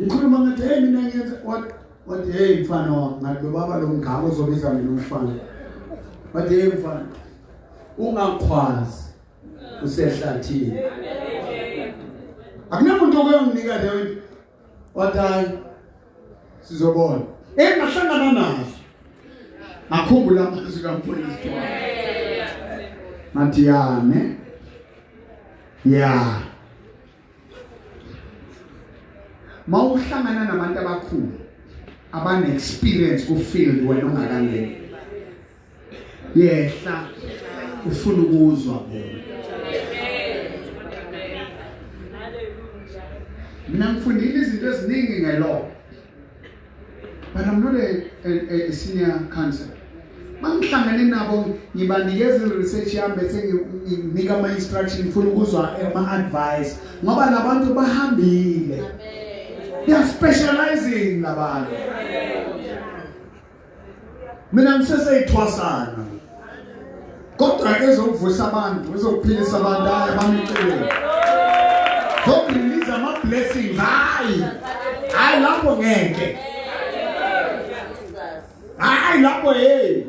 Ngikhuluma ngathi hey mina ngiyenza what hey mfana wami, ngathi lo baba lo mngaka ozobiza mina umfana. Wathi hey mfana, ungakhwazi usehlathini. Akunamuntu okunginika leyo into. Wathi hayi sizobona. Engahlangana nazo. Ngakhumbula amazwi kaMfundisi Thwala. Ngathi yane. Yeah. Mawuhlangana nabantu abakhulu abane experience ku field wena ongakangeni. Yehla ufuna ukuzwa bona. Mina ngifundile izinto eziningi nge-law. But I'm not a senior counsel. Mangihlangane nabo ngibanikeza i-research yami bese nginika ama-instruction, ngifuna ukuzwa ama-advice ngoba labantu bahambile. They are specializing labantu. Mina ngiseseyithwasana. Kodwa ezokuvusa abantu, ezokuphilisa abantu, hayi bamiceleni. Zokurelease ama-blessings, hayi. Hayi lapho ngeke. Hayi lapho hey.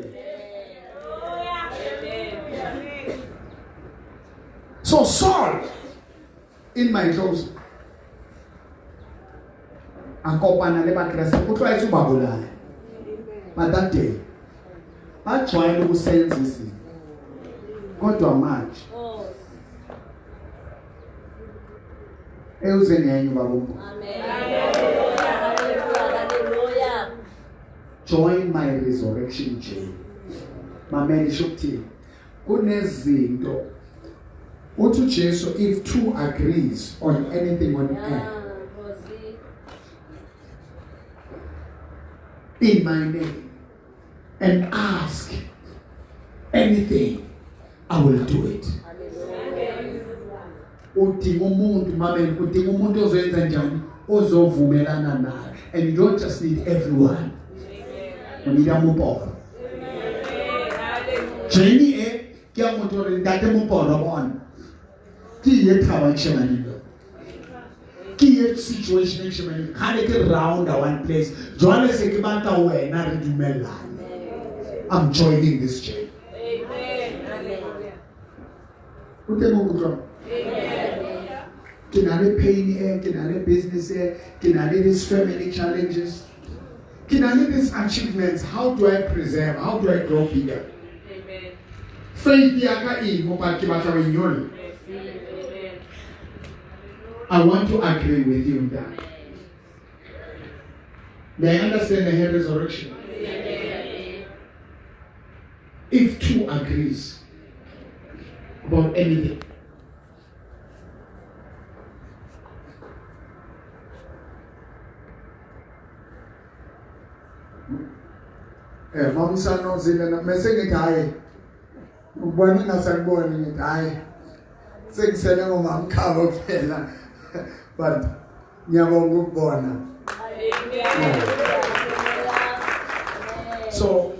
So Saul in my clothes a kopana le bakreste o tlwaetse ba bolaya. But that day ba join ukusenza izinto. Kodwa manje ewuze ngenye baba. Amen. Hallelujah. Join my resurrection journey. Mamela isho ukuthini? Kunezinto uthi uJesu, if two agrees on anything on earth in my name and ask anything, I will do it. Udinga umuntu, mamela, udinga umuntu ozoyenza njani, ozovumelana naye. And you don't just need everyone. O need a moporo. Journey e ke ya motho hore ntate moporo bona. Ke ye thaba ke shebane le. Ke ye situation ke shebane. Kgale ke round one place. Jwale se ke batla wena re dumellane. I'm joining this journey. Amen. O teng o nkutlwa? Ke na le pain e, ke na le business e, ke na le this family challenges. Ke na le these achievements. How do I preserve? How do I grow bigger? Amen. Faith ya ka e mo ba ke batla ho e nyolla. Amen. I want to agree with you that. They understand the resurrection. If two agrees about anything, mamsano zile mese ngithi hayi ubona ngasakuboni ngithi hayi sengisele ngomamkhabo kuphela, but ngiyabonga ukubona. So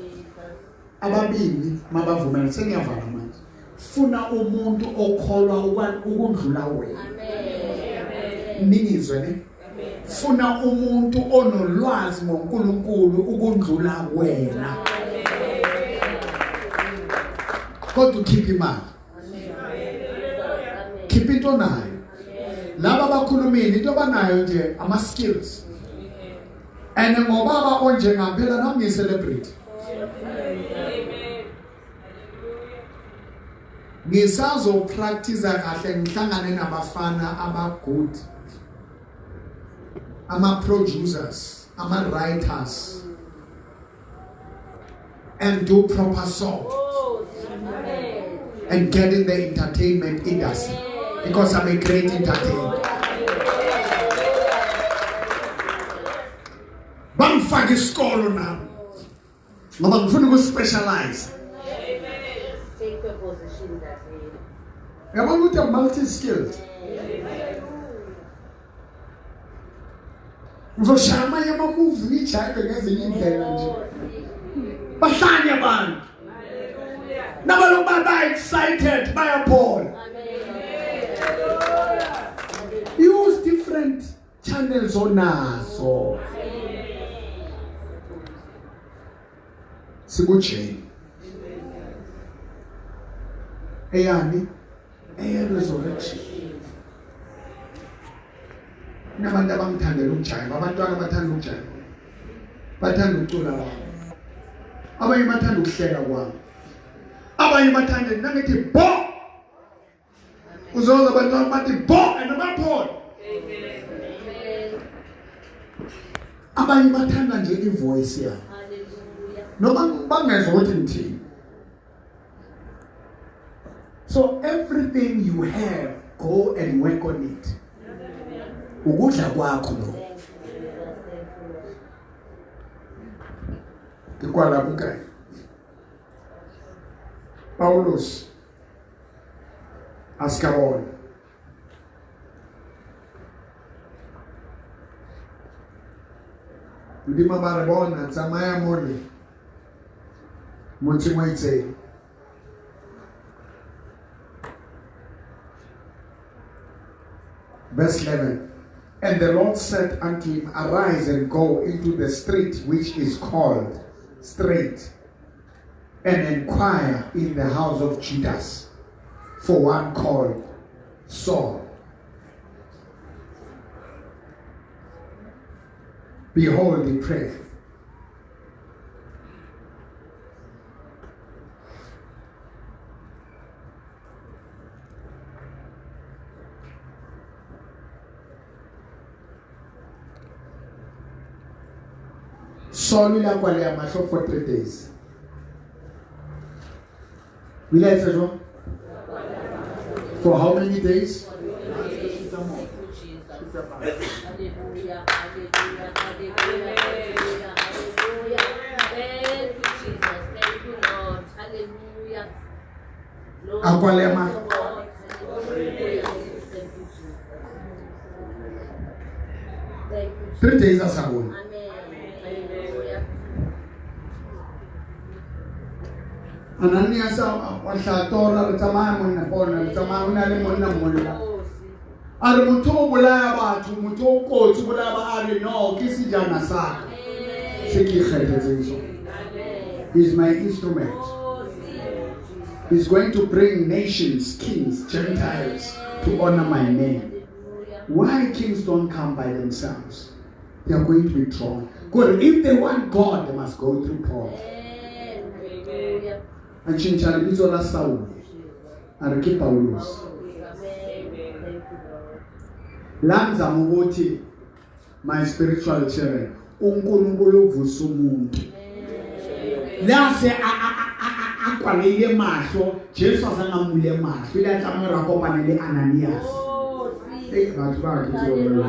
ababili mabavumela, sengiyavala manje. Funa umuntu okholwa ukundlula wena. Ningizwe ne? Funa umuntu onolwazi ngoNkulunkulu ukundlula wena. Kodwa ukhiphe imali. Khipha into nayo. Laba abakhulumile into abanayo nje ama skills. And ngobaba onjengaphela nami ngi-celebrate. Ngisazo practice kahle ngihlangane nabafana aba good. Ama producers, ama writers, and do proper songs and get in the entertainment industry because I'm a great entertainer. Bangifake isikolo nami ngoba ngifuna ukuspecialize. Take your position that way. Yabona ukuthi I'm multi-skilled. Ngizoshaya amanye ama-moves ngijive ngezinye indlela nje. Bahlanye abantu. Nabalokhu baba excited bayaphola. Use different channels onazo. Sikujane. Eyani? Eye resurrection. Kunabantu abangithandela ukujiva, abantwana abathanda ukujiva. Bathanda ukucula kwami. Abanye bathanda ukuhleka kwami. Abanye bathanda nangithi bo. Uzoza abantwana bathi bo and baphola. Abanye bathanda nje ivoice yami. Noma bangezwa ukuthi ngithini. So everything you have, go and work on it. Ukudla kwakho lo. Ke kwala buka. Paulus askabona. Modimo ba re bona tsamaya mole motseng wa itseng. Verse 11. And the Lord said unto him, Arise and go into the street which is called Straight, and inquire in the house of Judas for one called Saul. Behold, he prayeth. Saul ile a kwaleha mahlo for 3 days. O ile a etsa jwang? For how many days? Hallelujah, hallelujah, hallelujah, hallelujah. Thank you, Jesus. Thank you, Lord. Hallelujah. A kwaleha mahlo. 3 days a sa bone. Ananias wa hlatora re tsamaya monna bona re tsamaya o na le monna monna. A re motho o bolaya batho, motho o kotsi o bolaya ba, a re no ke sejana sa ka se ke ikgethetseng sona. He's my instrument. He's going to bring nations, kings, Gentiles to honor my name. Why kings don't come by themselves? They are going to be drawn. God, if they want God, they must go through Paul. A tjhentjha lebitso la Saul, a re ke Paulus. La ngizama ukuthi my spiritual children, uNkulunkulu uvusa umuntu. La se a kwaleile mahlo, Jesu a sangamule mahlo, ile a tlameha hore a kopane le Ananias. Ei batho ba ke tseo.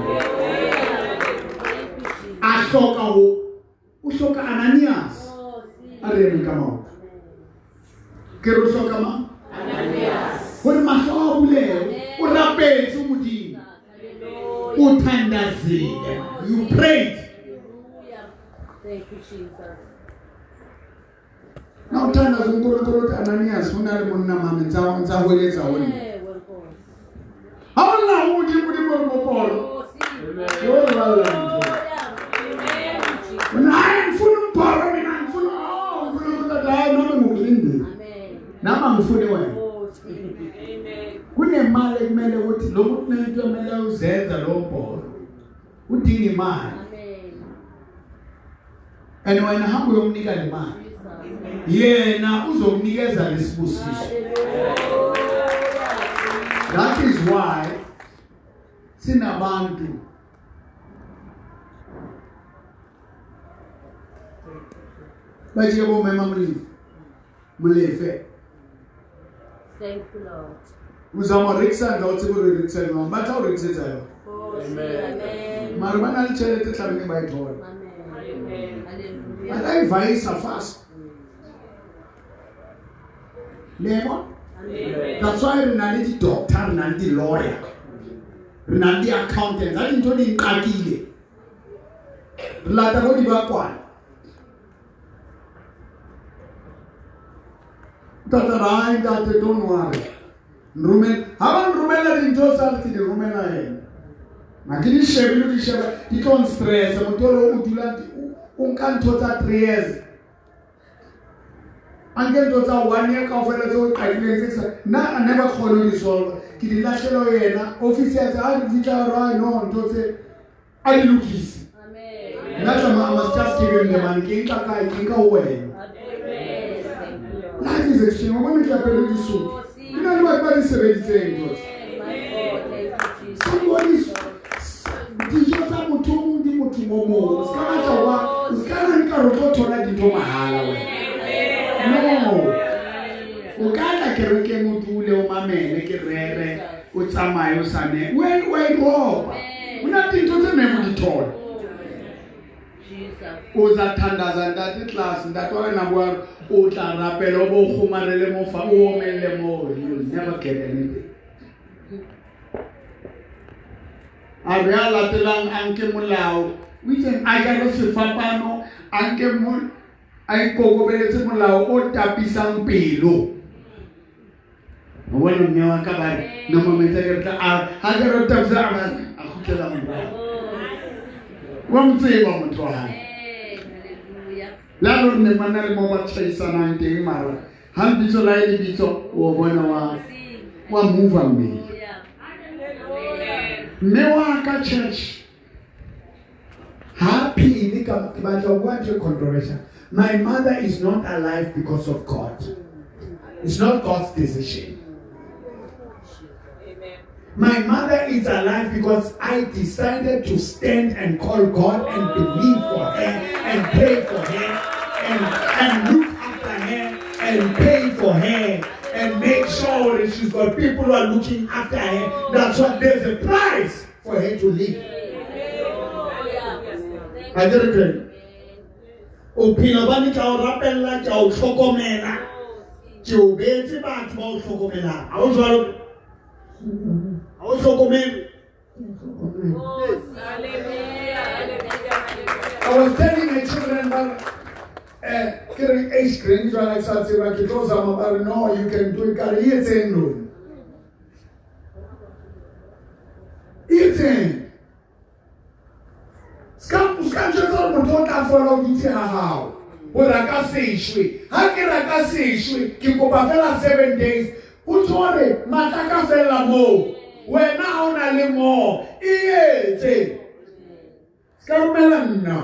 A hloka ho, o hloka Ananias. A re eme ka maoto. Ke re o hloka mang? Ananias. Hore mahlo a bulehe, o rapetse Modimo. O thandazile. You prayed. Thank you, Jesus. Na o thandaza uNkulunkulu uthi Ananias o na le monna mane ntsa hweletsa ho nna. Ha o nna ho Modimo Modimo re moporo. Yo ralla. Wena hayi ngifuna umbhoro mina ngifuna oh uNkulunkulu athi hayi noma ngikulindiwe. Nami angifuni wena. Kunemali ekumele ukuthi lo muntu nento emele uzenza lo mbhoro. Udinga imali. And wena hamba uyomnika le mali. Yena uzokunikeza lesibusiso. That is why sinabantu baje bomema Molefe. Molefe. Thank you, Lord. Uzama rekisa nda o tsebe hore rekisa jwang. Ba tla o rekisetsa yona. Amen. Mara ba na le tjhelete tlabeng ba e thola. Amen. Hallelujah. Ba tla e vaisa fast. Le bona? That's why re na le di-doctor, re na le di-lawyer, re na le di-accountant. Tsa dintho di nqakile. Re lata bo dibakwana. Ntate ra hai ntate don't worry. Nromela ha ba nromela dintho tsa ke di romela yena. Ma ke di shebe le di sheba di tlo nstress motho o dula o nka ntho tsa 3 years. A nke ntho tsa 1 year kaofela tse o qadileng tse sa nna a never kgone ho di solve. Ke di lahlela ho yena office ya tsa ha di fihla ra no ntho tse a di lokise. Nna tlama I must just give him the money. Ke nka kae ke nka ho wena. Life is extreme. Wa bona ke apere disutu. Ke na le batho ba di sebeditseng ntho tse. Somebody's dijo tsa motho o mong di mothong o mong. O ska batla ho ba o ska na nka re o tlo thola dintho mahala wena. No. O ka tla kerekeng o dule o mamele ke rere o tsamaye o sa ne. Wa e roba. Ho na le dintho tse neng o di thola. O za thandaza ntate class ntate wa wena bua o tla rapela o bo kgomarele mo fa o omelle mo you'll never get anything. A re a latelang a nke molao o itseng a jare sefapano a nke mo a ikokobeletse molao o tapisang pelo. O bona mme wa ka ba re no mometsa ke re tla a ha ke re tapisa a ba a kgutlela morao. Wa mo tseba motho wa hae. Le ha re ne mana le mo ba tjhaisanang teng mara ha lebitso la hae lebitso o bona wa move mmele. Mme wa ka church ha phele ka ke batla ho bua ntho e controversial. My mother is not alive because of God. It's not God's decision. My mother is alive because I decided to stand and call God and believe for her and pray for her and look after her and pay for her and make sure that she's got people who are looking after her. That's why there's a price for her to live. I get it. O phela ba ne tla o rapella ke o hlokomela. Ke o beetse batho ba o hlokomelang. Ha o jwalo? Ha o hlokomele? I was telling my children about ke re age grade jwale ke sa tseba ke tlo zama ba re no you can do it ka re e etseng lona. E etseng. Ska njwetsa hore motho o tla fola o dutse ha hao. O ra ka seshwe. Ha ke ra ka seshwe ke kopa fela 7 days. O tshware matla ka fela moo. Wena ha o na le mo. E etse. Ska romela nna.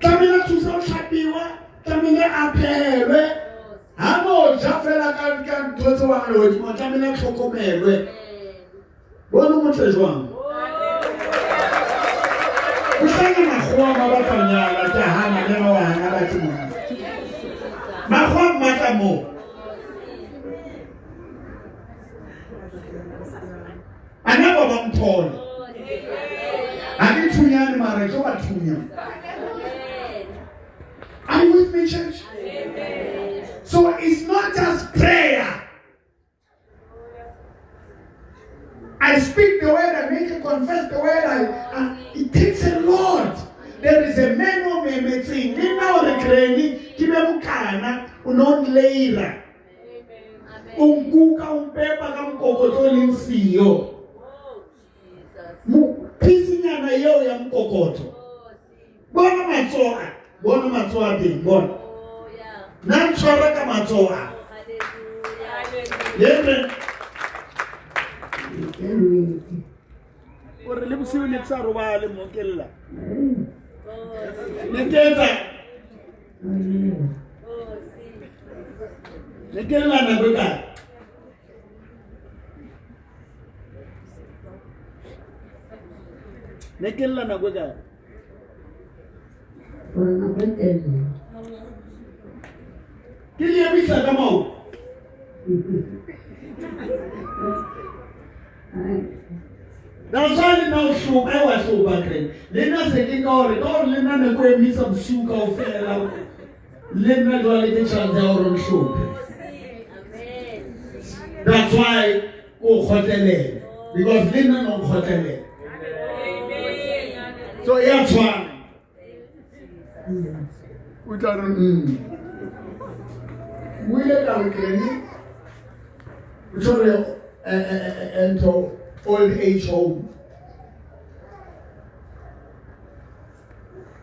Tlamehile thusa o tlhapiwa, tlamehile a phehelwe. Ha mo ja fela ka ntho tse wang lehodimo, tlamehile a tlhokomelwe. Bona motle jwang? O hlanya makgowa ba batla nyala ke hana le ba hana ba tlo mona. Makgowa mmatla moo. A ne ba ba mthole. Ha ke thunyane mara ke ba thunya. Are you with me, church? So it's not just prayer. I speak the word, I make you confess the word. It takes a lot. There is a man who may say, "Nina o rekreni, ke be mokana, o no nleira." O nkuka o mpepa ka mokokotlo o leng siyo. Phisinyana eo ya mokokotlo. Bona matsoho, bona matsoho a teng, bona. Nna ntshwara ka matsoho a. Amen. O re le bosiu ne ke sa robale mo ke lla. Ne ke etsa. Ne ke lla nako e kae? Ne ke lla nako e kae? Nako e telele. Ke le emisa ka maoto. That's why le nna o hloka wa hloka kre. Le nna se ke ka hore ka hore le nna ne ko emisa bosiu kaofela. Le nna jwale ke chance ya hore o nhlophe. That's why o kgotlelela. Because le nna no nkgotlelela. So ya tshwana. O tla re o ile ka re granny o tlo re ntho old age home.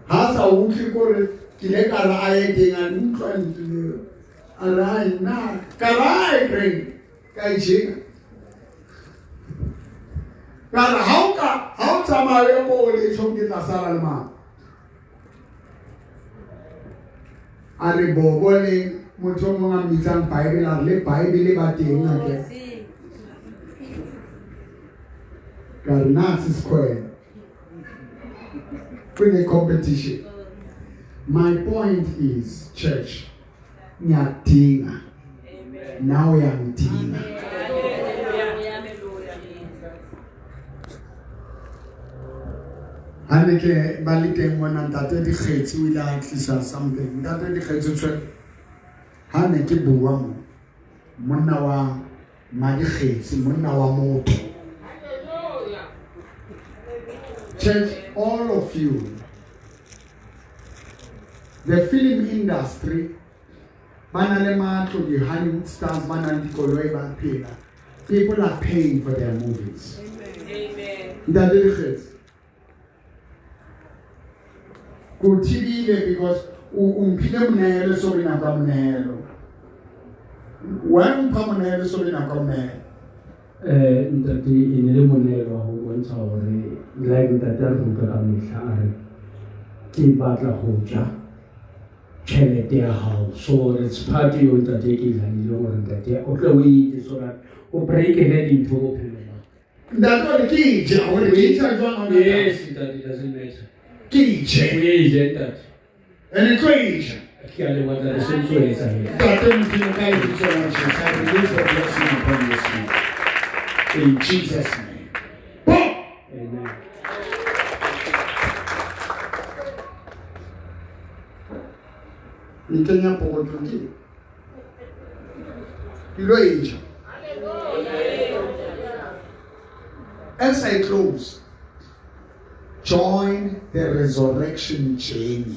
Ha sa utlwe kore ke ile ka re a ye teng a utlwa ntlo a re ai nna ka re ai granny ka e jeka. Ka re ha o tsamaye ko old age home ke tla sala le mang. A re bobo le motho o mongwe a mmitsang Bible a re le Bible ba teng ake. Ka re nna se square. Bring a competition. My point is, church, ngiyadinga. Nawe uyangidinga. Ha ne ke ba le teng mona ntate Dikgetsi o ile a tlisa something. Ntate Dikgetsi tshwe. Ha ne ke bua mo monna wa Madikgetsi, monna wa motho. Church, all of you, the film industry, ba na le matlo, di Hollywood stars, ba na le dikoloi ba phela. People are paying for their movies. Amen. Ntate Dikgetsi, ko thibile because o mphile monehelo so re nako ya monehelo. Wena o mpha monehelo so re nako ya monehelo. Ntate e ne le monehelo wa ho bontsha hore like ntate a re utlwa ka mehla a re ke batla ho ja tjhelete ya hao. So it's part eo ntate ke e dlalile hore ntate o tle o e je so that o break-ele dintho bophelong ba. Ntate o re ke e ja, hore ke e ja jwang hona? Yes, ntate, it doesn't matter. Ke e je. O e je ntate. Ene tlo e ja. Ke a leboha ntate, se ntse o etsa he. Ntate Modimo ka lebitso la Jesu, I release the blessing upon this man. In Jesus' name. Boom! Amen. Ni kenya pokothong ke. Ke lo e ja. As I close, join the resurrection journey.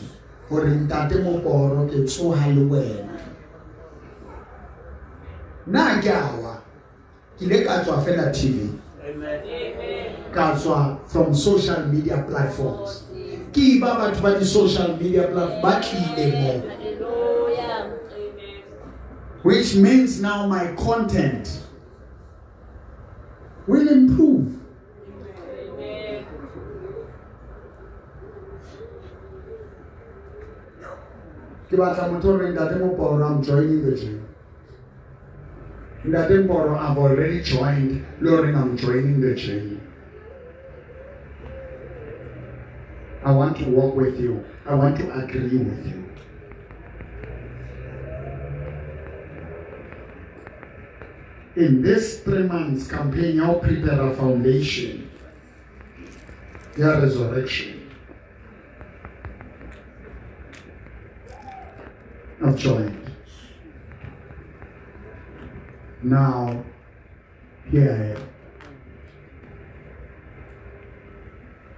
Hore ntate Moporo ke tsoha le wena. Nna ke a wa. Ke ile ka tswa fela TV. Amen. Ka tswa from social media platforms. Ke ba batho ba di social media platforms ba tlile mo. Which means now my content will improve. Ke batla motho o reng ntate Moporo, I'm joining the gym. Ntate Moporo, I've already joined. Le reng I'm joining the journey. I want to walk with you. I want to agree with you. In this 3 months campaign, I'll prepare a foundation. Your resurrection. I've joined. Now, here I am.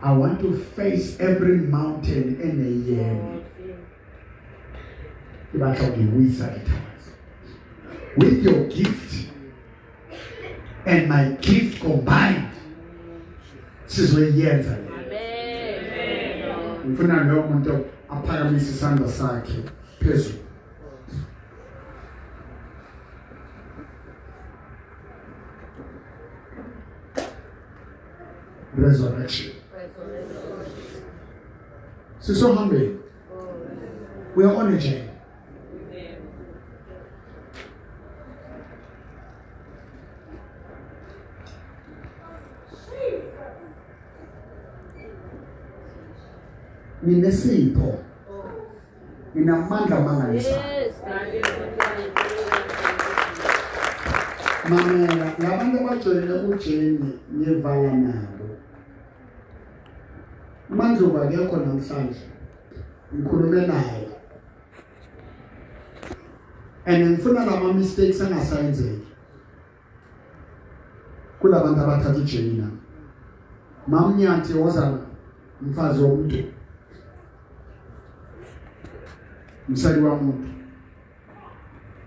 I want to face every mountain in a year. With your gift and my gift combined, sizoyenza le. Ngifuna loyo muntu aphakamise isandla sakhe phezulu. Resurrection. Sisohambeni. We are on a journey. Ninesipho. Ninamandla amangalisayo. Mamela, labantu abajoyine uJeni ngivala nabo. Mandlovu akekho namhlanje. Ngikhulume naye. And ngifuna lama mistakes angasayenzeki. Kulabantu abathathu Jenny na. Mamnyathi wozana mfazi womuntu. Mosadi wa motho.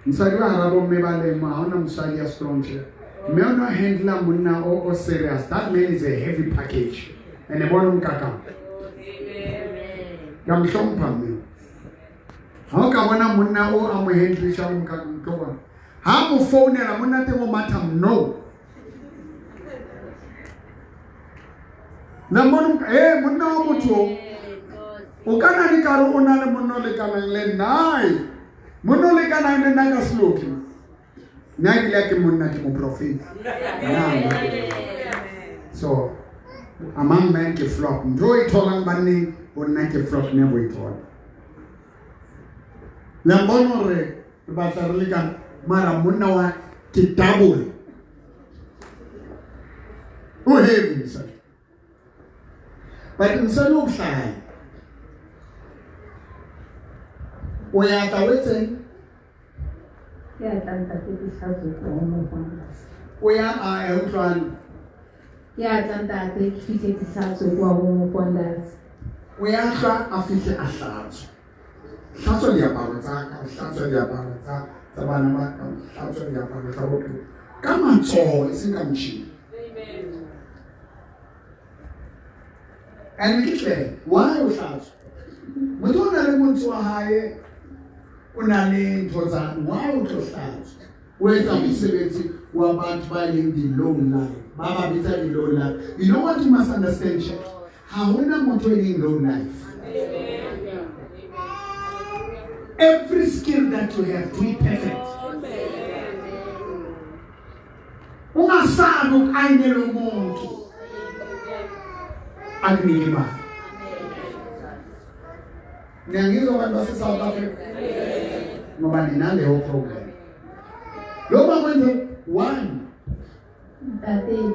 Mosadi wa hara bomme ba leng mo, ha hona mosadi ya strong tje. Mme o no handle monna o serious. That man is a heavy package. And bona mkaka. Ka mhlompha mme. Ha o ka bona monna o a mo handlisha o mkaka mtlo. Ha mo founela monna teng o matha no. Na monna monna wa motho o kana le kare o na le monna o lekanang le nna. Monna o lekanang le nna ka seloki. Nna ke le ke monna ke moprofeta. So among men ke flop. Ntho e tholang banneng o nna ke flop ne bo e thola. Le mbona hore re batla re lekana mara monna wa ke double. O heavy mosadi. But mosadi o bohlale. O ya tla o etseng? Ke a tla ntate ke hlatswe ko mo gona. O ya a e utlwana. Ke a tla ntate ke fihle ke hlatswe kwa mo gona. O ya tla a fihle a hlatswe. Hlatswa diaparo tsa ka, hlatswa diaparo tsa bana ba ka, hlatswa diaparo tsa botho. Ka matsoho e seng ka motjhini. Amen. And ke tle, why o hlatswa? Motho o na le montsi wa hae, o na le ntho tsa, why o tlo hlatswa? O etsa mosebetsi wa batho ba leng di-low life. Ba ba bitsa di-low life. You know what you must understand, church? Ha hona motho e leng low life. Every skill that you have, do it perfect. Ungasabi ukayinela umuntu akunike imali. Niyangizwa abantu base-South Africa? Ngoba ninaleyo problem. Lo bakwenze one.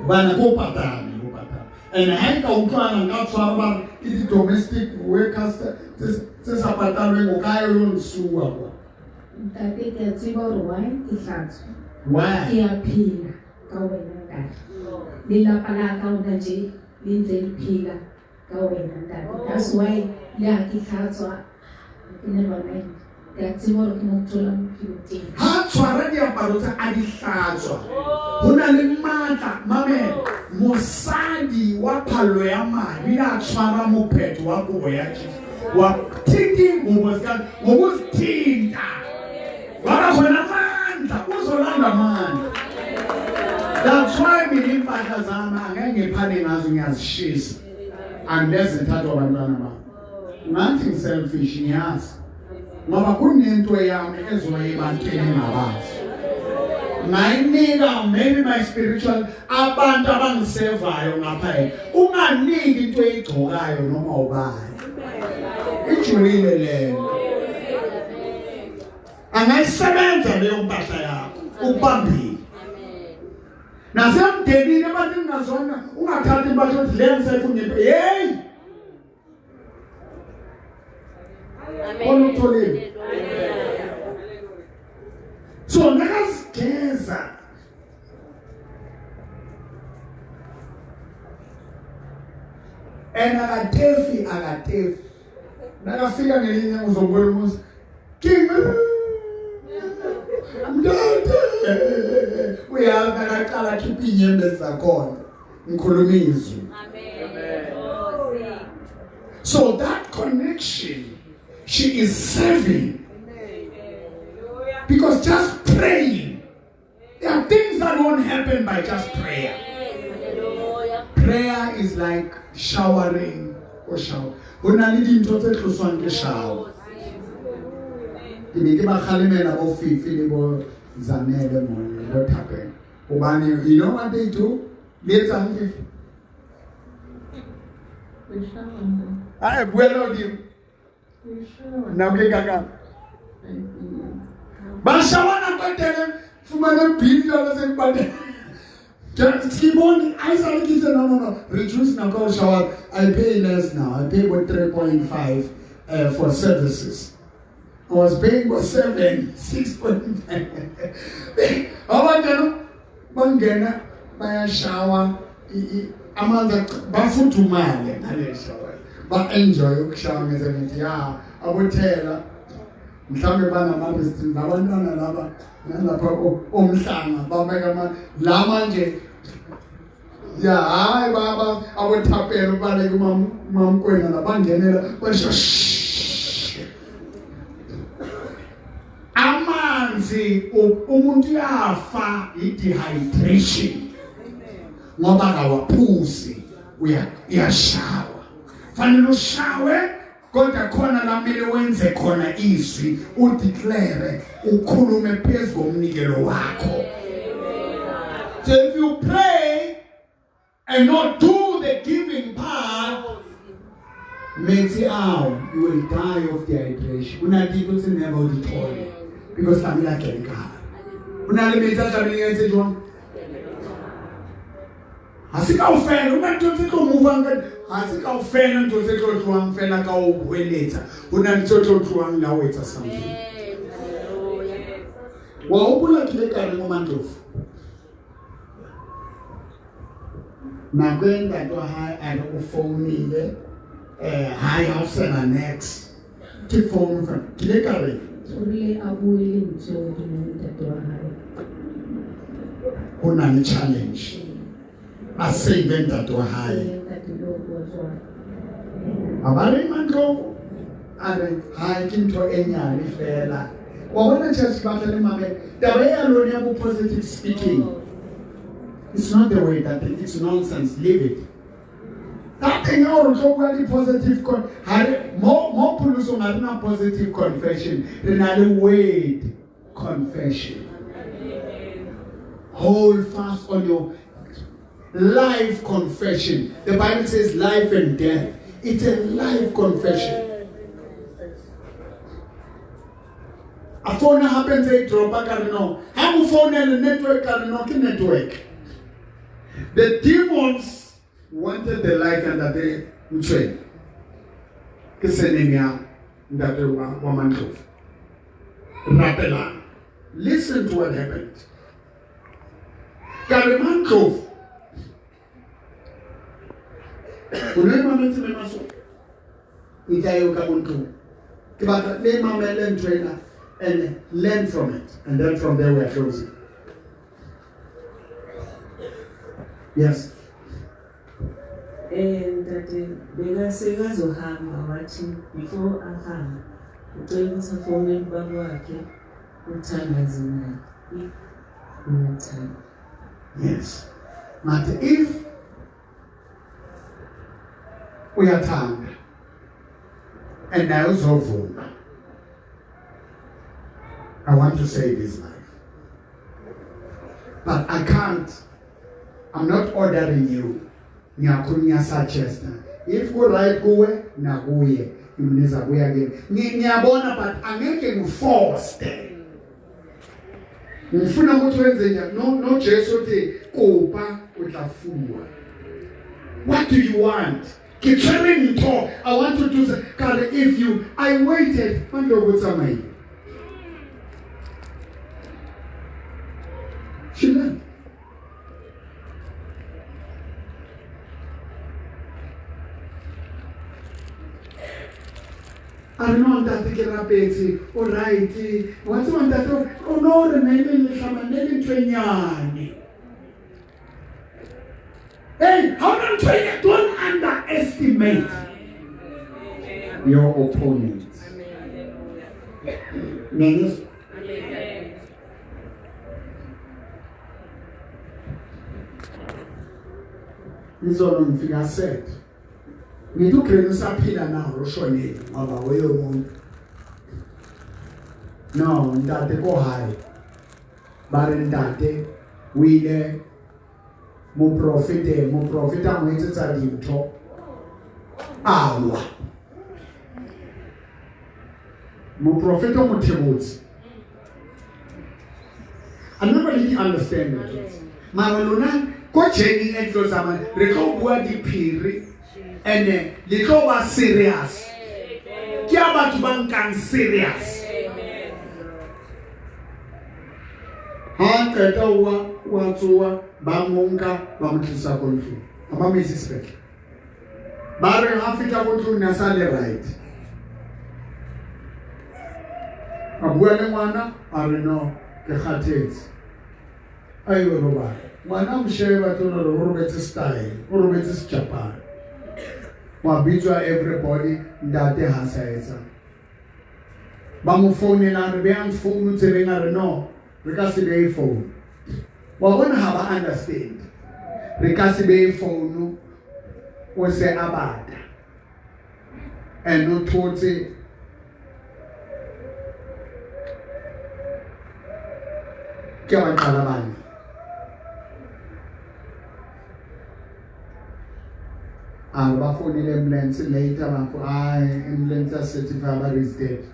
Bana ko patala, ko patala. And ha nka utlwana nka tshwara ba ke di-domestic workers tse sa patalweng o ka yo nsuwa kwa. Ntate ke a tseba hore why ke hlatswa. Why? Ke a phela ka wena ntate. Lelapa la ka ona tje le ntse le phela ka wena ntate. That's why le ha ke hlatswa ke never mind. Ke a tseba hore ke mo thola bophelo teng. Ha tshwara diaparo tsa a di hlatswa. Ho na le matla, mamela. Mosadi wa phallo ya madi a tshwara mophetho wa kobo ya Jesu. Wa thinta ingubo zika ngokuzithinta. Waba khona amandla, uzolanda amandla. That's why mina impahla zami angeke ngiphane ngazo ngiyazishisa. Unless ngithathwa abantwana bami. Ngathi ngiselfish ngiyazi. Ngoba kunento yami ezoya ebantwini engabazi. Ngayinika maybe my spiritual abantu abangisevayo ngapha. Unganiki into eyigcokayo noma ubani. Ijulile lento. Angayisebenza leyo mpahla yakho ukubambile. Nasemndenini abantu engazona ungathathi impahla uthi le ngisayifuna into. Hey! Amen. So nakazigeza and akatefi nakafika ngelinye uzobona umuzi king mntata uyahamba nakaqala khipha inyembezi zakhona ngikhuluma izwi. Amen. So that connection, she is serving. Because just praying, there are things that won't happen by just prayer. Prayer is like showering or shower. Ho na le dintho tse tloswang ke shower. Ke be ke ba kgalemela bo Fifi le bo Zanele mone bo Thapelo. Hobane you know what they do? Le etsang Fifi? We shower. Ah, buela hodimo. We shower. Nna ke kakang. Ba shower nako e telele, fumane bill jwalo se mpatela. Ke bone I sale ke itse no reduce nako ya shower. I pay less now. I pay about 3.5 for services. I was paying for 7, 6.5. Abantwana bangena Bayashawa amanzi bafudumale ngale shower. Ba enjoy ukushawa ngeze ngithi ya abuthela mhlambe banama restrict nabantwana laba nalapha omhlanga babeka ama la manje ya hayi baba abuthapela ubaleke umamkwena labangenela basho amanzi umuntu uyafa i-dehydration ngoba akawaphuzi uyashawa fanele ushawe kodwa khona lamele wenze khona izwi udeclare ukhulume phezu komnikelo wakho. So if you pray and not do the giving part, metsi ao, you will die of dehydration. Unadinga ukuthi never udithole because tlamehile a kene ka hare. Ho na le metsi a tlamehileng a etse jwang? Ha se kaofela, ho na le ntho tse tlo move-ang ka, ha se kaofela ntho tse tlo tlohang fela ka ho hweletsa. Ho na le tse tlo tlohang la ho etsa something. Wa hopola ke ile ka re mo Mandlovu. Nako e ntate wa hae a re o founile hae ha o sena next. Ke phone fa ke ile ka re O rile a bue lentswe hodimo ntate wa hae. Ho na le challenge. A save ntate wa hae. Ntate lo bua jwalo. A ba re Mandlovu a re hae ke ntho e nyane fela. Wa bona church ba tla le mamela. Taba ya lona ya bo positive speaking. It's not the way that it's nonsense. Leave it. That thing ya hore tlo bua di positive con ha re mo pholosong ha re na positive confession, re na le word confession. Hold fast on your life confession. The Bible says life and death. It's a life confession. A phone happens a drop ka re no. Ha mo founela network ka re no ke network. The demons wanted the life and that they Mtshweni. Ke surname ya ntate wa Mandlovu. Rapelang. Listen to what happened. Ka re Mandlovu. O ne mametse me maso. E tla eo ka montlong. Ke batla le mamele ntho ena and learn from it. And then from there we are closing. Yes. Ntate bekasekazohamba wathi before ahamba ucela ukuthi afonele ubaba wakhe uthandaze naye if uyathanda. Yes. But if uyathanda and naye uzovuma, I want to save his life. But I can't. I'm not ordering you. Ngiyakhuluma suggest. If ku right kuwe nakuye imniza kuya ke. Ngiyabona but angeke ngiforce. Ngifuna ukuthi wenze njani? No Jesu uthi kopa o tla fuwa. What do you want? Ke tshwere ntho. I want to do God if you I waited manje ukutsamaya. She left. A re no ntate ke rapetse o right wa tseba ntate o no re ne le lehlama ne le ntho e nyane. Hey, how don't you don't underestimate your opponent. Amen. Izolo ngifika set. Ngithi uGreen usaphila na ushonile ngoba weyo muntu. No, ntate ko hae. Ba re ntate o ile moprofeta mo etsetsa dintho. Awa. Moprofeta mo thebotse. I never really understand it. Mara lona ko journey e tlo tsamaya re tlo bua diphiri and le tlo ba serious. Ke a batho ba nkang serious. Ha qeta wa wa tsoa ba mo nka ba mo tlisa ko ntlong. Ha ba mo ise sepetlele. Ba re ha fihla ko ntlong ne a sa le right. A bua le ngwana a re no ke kgathetse. A yo robala. Ngwana a mo sheba tlo re o robetse style, o robetse sejapane. Wa bitswa everybody ntate ha sa etsa. Ba mo founela re beyang phone tsebeng a re no re ka se beye phone. Wa bona ha ba understand. Re ka se beye phone o se a bata. And o thotse ke ba qala bana. A re ba founile ambulance later ba fo ai ambulance ya certify ba is dead.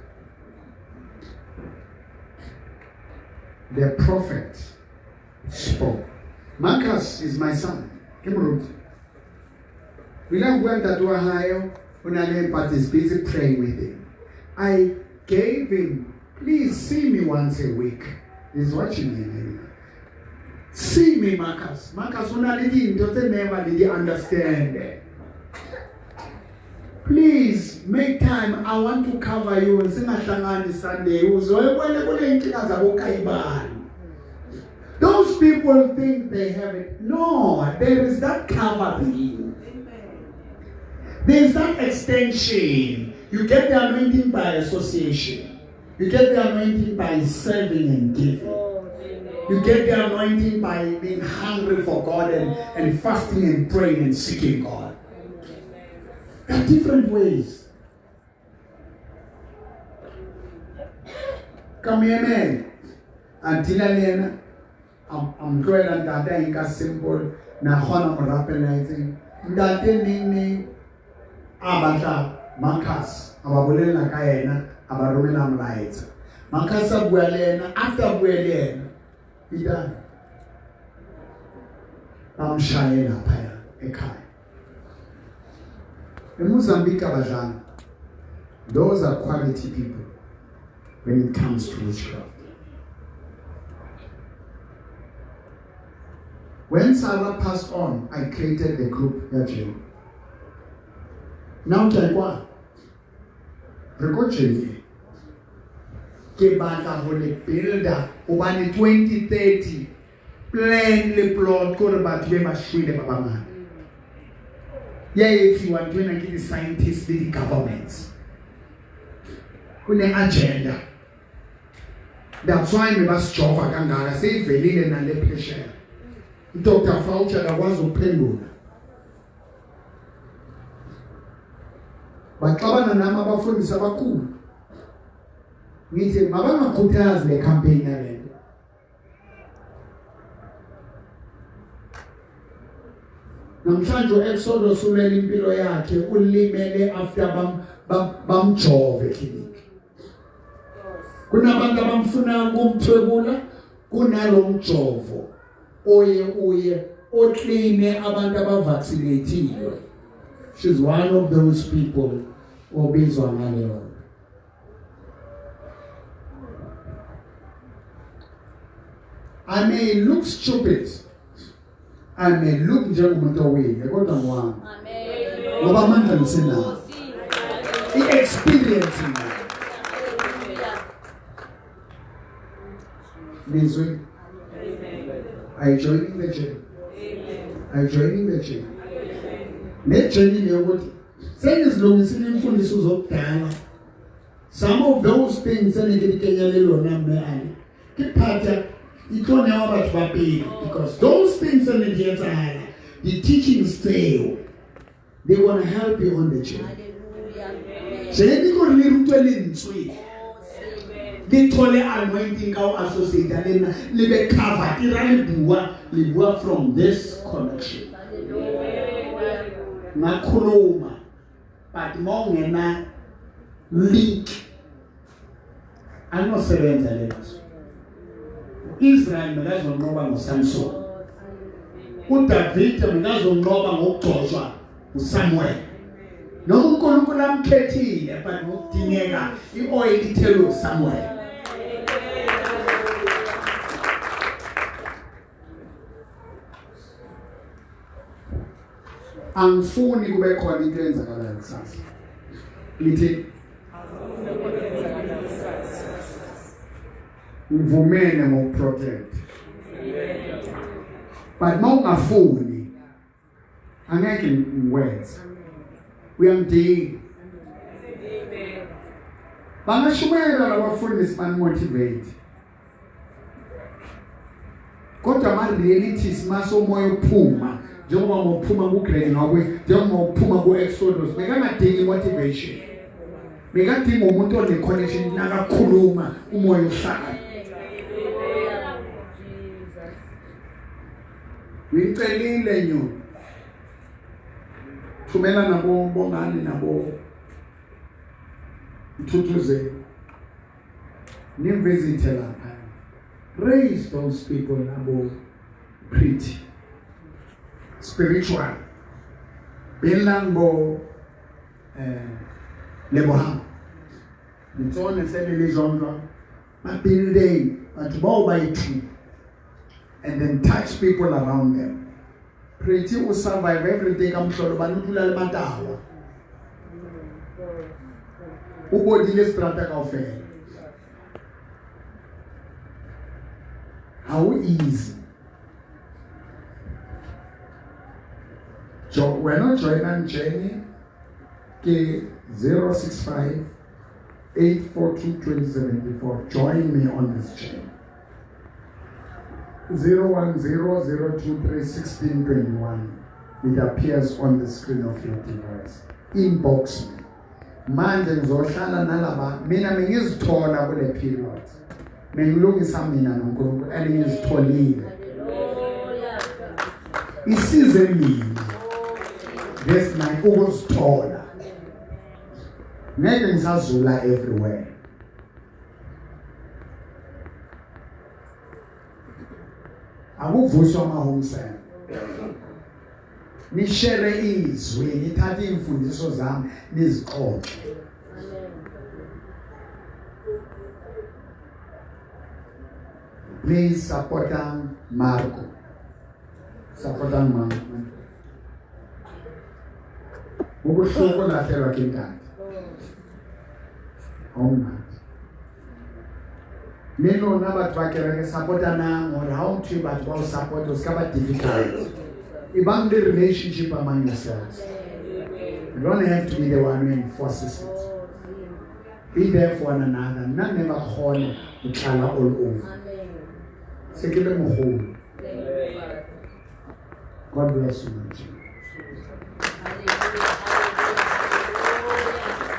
The prophet spoke. Marcus is my son. Ke moruti. O ile a bua ntate wa hae o na le but is busy praying with him. I gave him, please see me once a week. He's watching me maybe. See me, Marcus. Marcus, o na le dintho tse never le di understand. Please make time. I want to cover you. Singahlangani Sunday. Uzoyibona kule inkinga zabo kayibani. Those people think they have it. No, there is that covering. There is that extension. You get the anointing by association. You get the anointing by serving and giving. You get the anointing by being hungry for God and fasting and praying and seeking God. There are different ways. Come here, man. Until yena am tlohela ntate a nka simple na kgona mo rapela itseng. Ntate neng neng a batla Marcus a ba bolella ka yena a ba romela molaetsa. Marcus a bua le yena, after a bua le yena he died. Ba mo shayela phaya ekhaya. EMozambique abadlali. Those are quality people when it comes to witchcraft. When Sarah passed on, I created the group ya Jane. Now ke kwa re ko Jane. Ke batla ho le builder hobane 2030 plan le plot kore batho be ba shwele ba bangata. Ya etsiwa ntho ena ke di-scientists le di-governments. Kune agenda. That's why me basijova kangaka seyivelile nale pressure. Dr. Fauci akakwazi ukuphendula. Baxabana nami abafundisi abakhulu. Ngithi mabangakhuthazi le campaign yalento. Namhlanje uExodus ulele impilo yakhe ulimele after bamjove clinic. Kunabantu abamfuna ukumthwebula kunalomjovo oye uye oclaime abantu abavaccinatiwe. She's one of those people obizwa ngaleyo. I may look stupid. I may look njengomuntu owile kodwa ngwami. Amen. Ngoba amandla ngisenawo. I-experience mina. Nizwe. Are you joining the journey? Are you joining the journey? Le journey yokuthi sengizilungisile imfundiso zokudala. Some of those things engithi le lona mme ale. Ke phatha itlo newa batho ba pele because those things engithi the teachings tseo they want to help you on the journey. Hallelujah. Journey ko re rutwe lentswe. Le thole anointing ka o associate le nna le be covered ke ra le bua from this connection. Ngakhuluma but mawungena link anosebenza lezo. Israel bekazonqoba ngoSamson. uDavid bekazonqoba ngokugcotshwa uSamuel. Noma uNkulunkulu amkhethile but ngokudingeka ioil ithelwe uSamuel. Angifuni kube khona into eyenzakalayo kusasa. Lithi ngivumene ngokuprotect. But mawungafuni angeke ngikwenze. Uyangidinga. Bangashumayela labafundisi banimotivate. Kodwa ama realities masomoya uphuma njengoba ngophuma ku grade ngakwe njengoba uphuma ku Exodus bekangadingi motivation. Bekadinga umuntu one connection nakakhuluma umoya uhlala. Ngicelile nyo. Thumela nabo bongani nabo Mthuthuzeni. Nimvisite lapha. Raise those people nabo pretty spiritual. Belango leboha. Ntsone se le jwang ba building batho bao ba ithu and then touch people around them. Pretty will survive everything ka mohlolo ba dula le matawa. O bodile strata kaofela. How easy. So we're not joining journey ke 065 842 2074. Join me on this journey. 010 023 1621. It appears on the screen of your device. Inbox me. Manje ngizohlala nalaba mina ngizithola kule period. Ngilungisa mina noNkulunkulu and ngizitholile. Isize mina. This night ukuzithola. Ngeke ngisazula everywhere. Akuvuswa ama home cell. Nishare izwi, nithathe imfundiso zami nizixoxe. Please support Marco. Support Marco. Ubuhlungu lahlelwa ke ntate. Awumnandi. Le lona batho ba kereke supportanang hore ha o ntho batho ba o support o ska ba difficult. Ibang the relationship among yourselves. You don't have to be the one who enforces it. Be there for one another. Nna never khone ho tlala all over. Se ke le mogolo. God bless you, my child.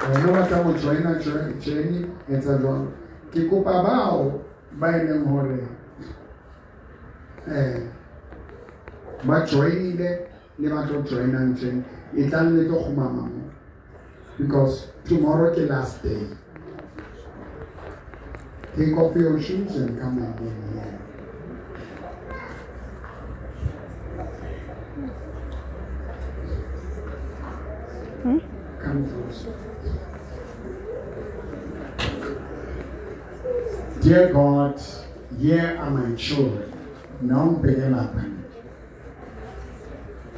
Wena o batla go joina journey etsa jwang? Ke kopa bao ba e leng hore ba joinile le ba tlo joinang journey e tlang le tlo kgomama mo, because tomorrow ke last day. Take off your shoes and come and be here. Come close. Dear God, here are my children. Now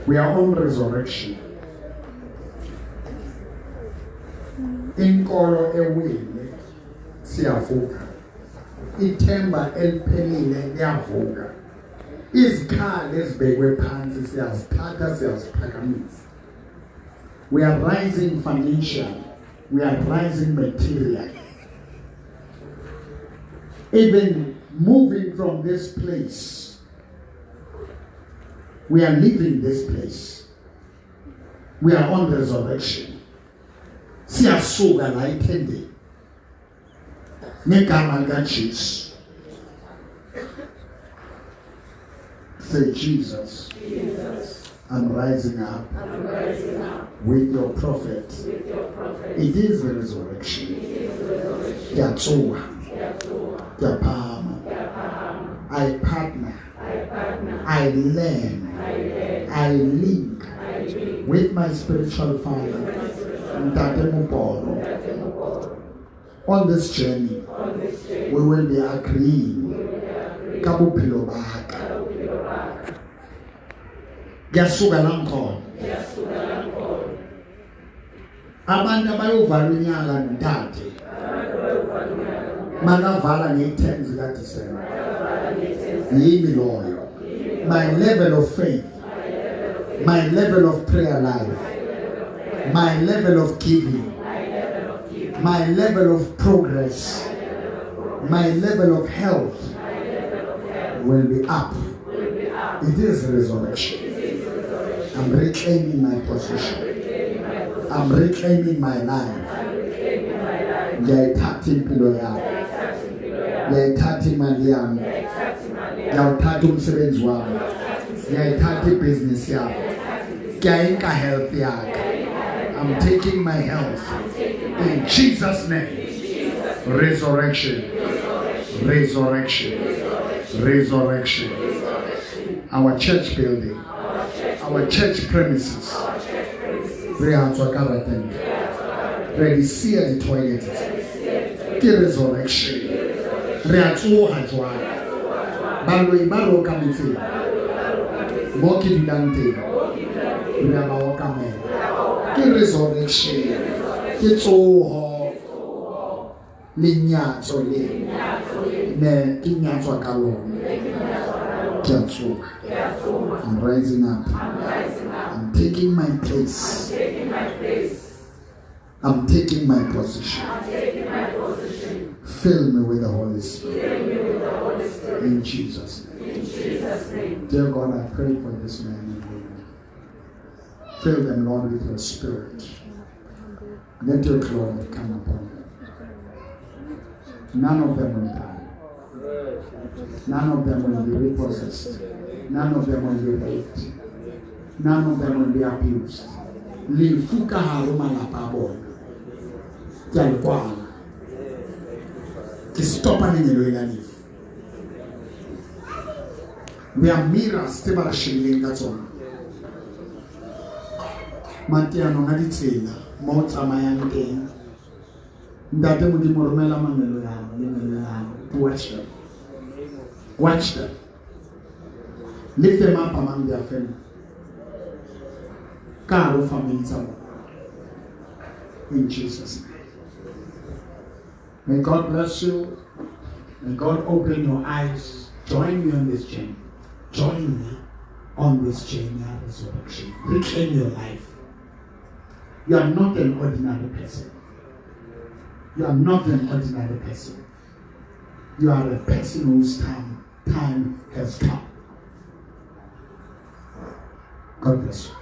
we are on resurrection. Inkolo ewile siyavuka. Ithemba eliphelile liyavuka. Izikhali ezibekwe phansi siyazithatha siyaziphakamisa. We are rising financially. We are rising materially. Even moving from this place, we are leaving this place. We are on resurrection. Siyasuka la ethendeni ngegama likaJesu. Say, Jesus, Jesus, I'm rising up, with your prophet. It is the resurrection. Yatsuwa. I partner, I learn, I link with my spiritual father, Ntate Moporo. On this journey, we will be agreeing. Ka bophelo ba ka. Ngiyasuka la ngikhona. Abantu abayovala unyaka ntate makavala nge-10 zikaDisemba, yimi loyo. My level of faith, my level of prayer life, my level of giving, my level of progress, my level of health will be up. It is resurrection. I'm reclaiming my position. I'm reclaiming my life. Ngiyayithatha impilo yami, ngiyayithatha imali yami, ngiyawuthatha umsebenzi wami, ngiyayithatha ibhizinisi yami, ngiyayinka health yakhe. I'm taking my health in Jesus' name. Resurrection, resurrection, resurrection. Our church building, our church premises, re a tswa ka rateng, re di siya di-toilet, ke resurrection. Re a tsoha jwale. Baloi ba re okametseng mo ke dulang teng, re a ba okamela. Ke resurrection, ke tsoho. Lenyatso le ne ke nyatswa ka lona, ke a tsoha. I'm rising up. I'm taking my place. I'm taking my position. Fill me with the Holy Spirit. In Jesus' name. Dear God, I pray for this man and woman. Fill them, Lord, with your Spirit. Let your glory come upon them. None of them will die. None of them will be repossessed. None of them will be raped. None of them will be abused. Lefu ka hare ho malapa a bona. Ke a le kwala. Ke stopa lengeloi la lefu. We are mirrors tse ba re shebileng ka tsona. Mateanong a ditsela mo o tsamayang teng. Ntate Modimo, romela mamelo ya hao, lengeloi la hao. Watch them. Watch them. Lift them up among their family. Ka hare ho family tsa bona. In Jesus' name. May God bless you. May God open your eyes. Join me on this journey. Join me on this journey of resurrection. Reclaim your life. You are not an ordinary person. You are not an ordinary person. You are a person whose time has come. God bless you.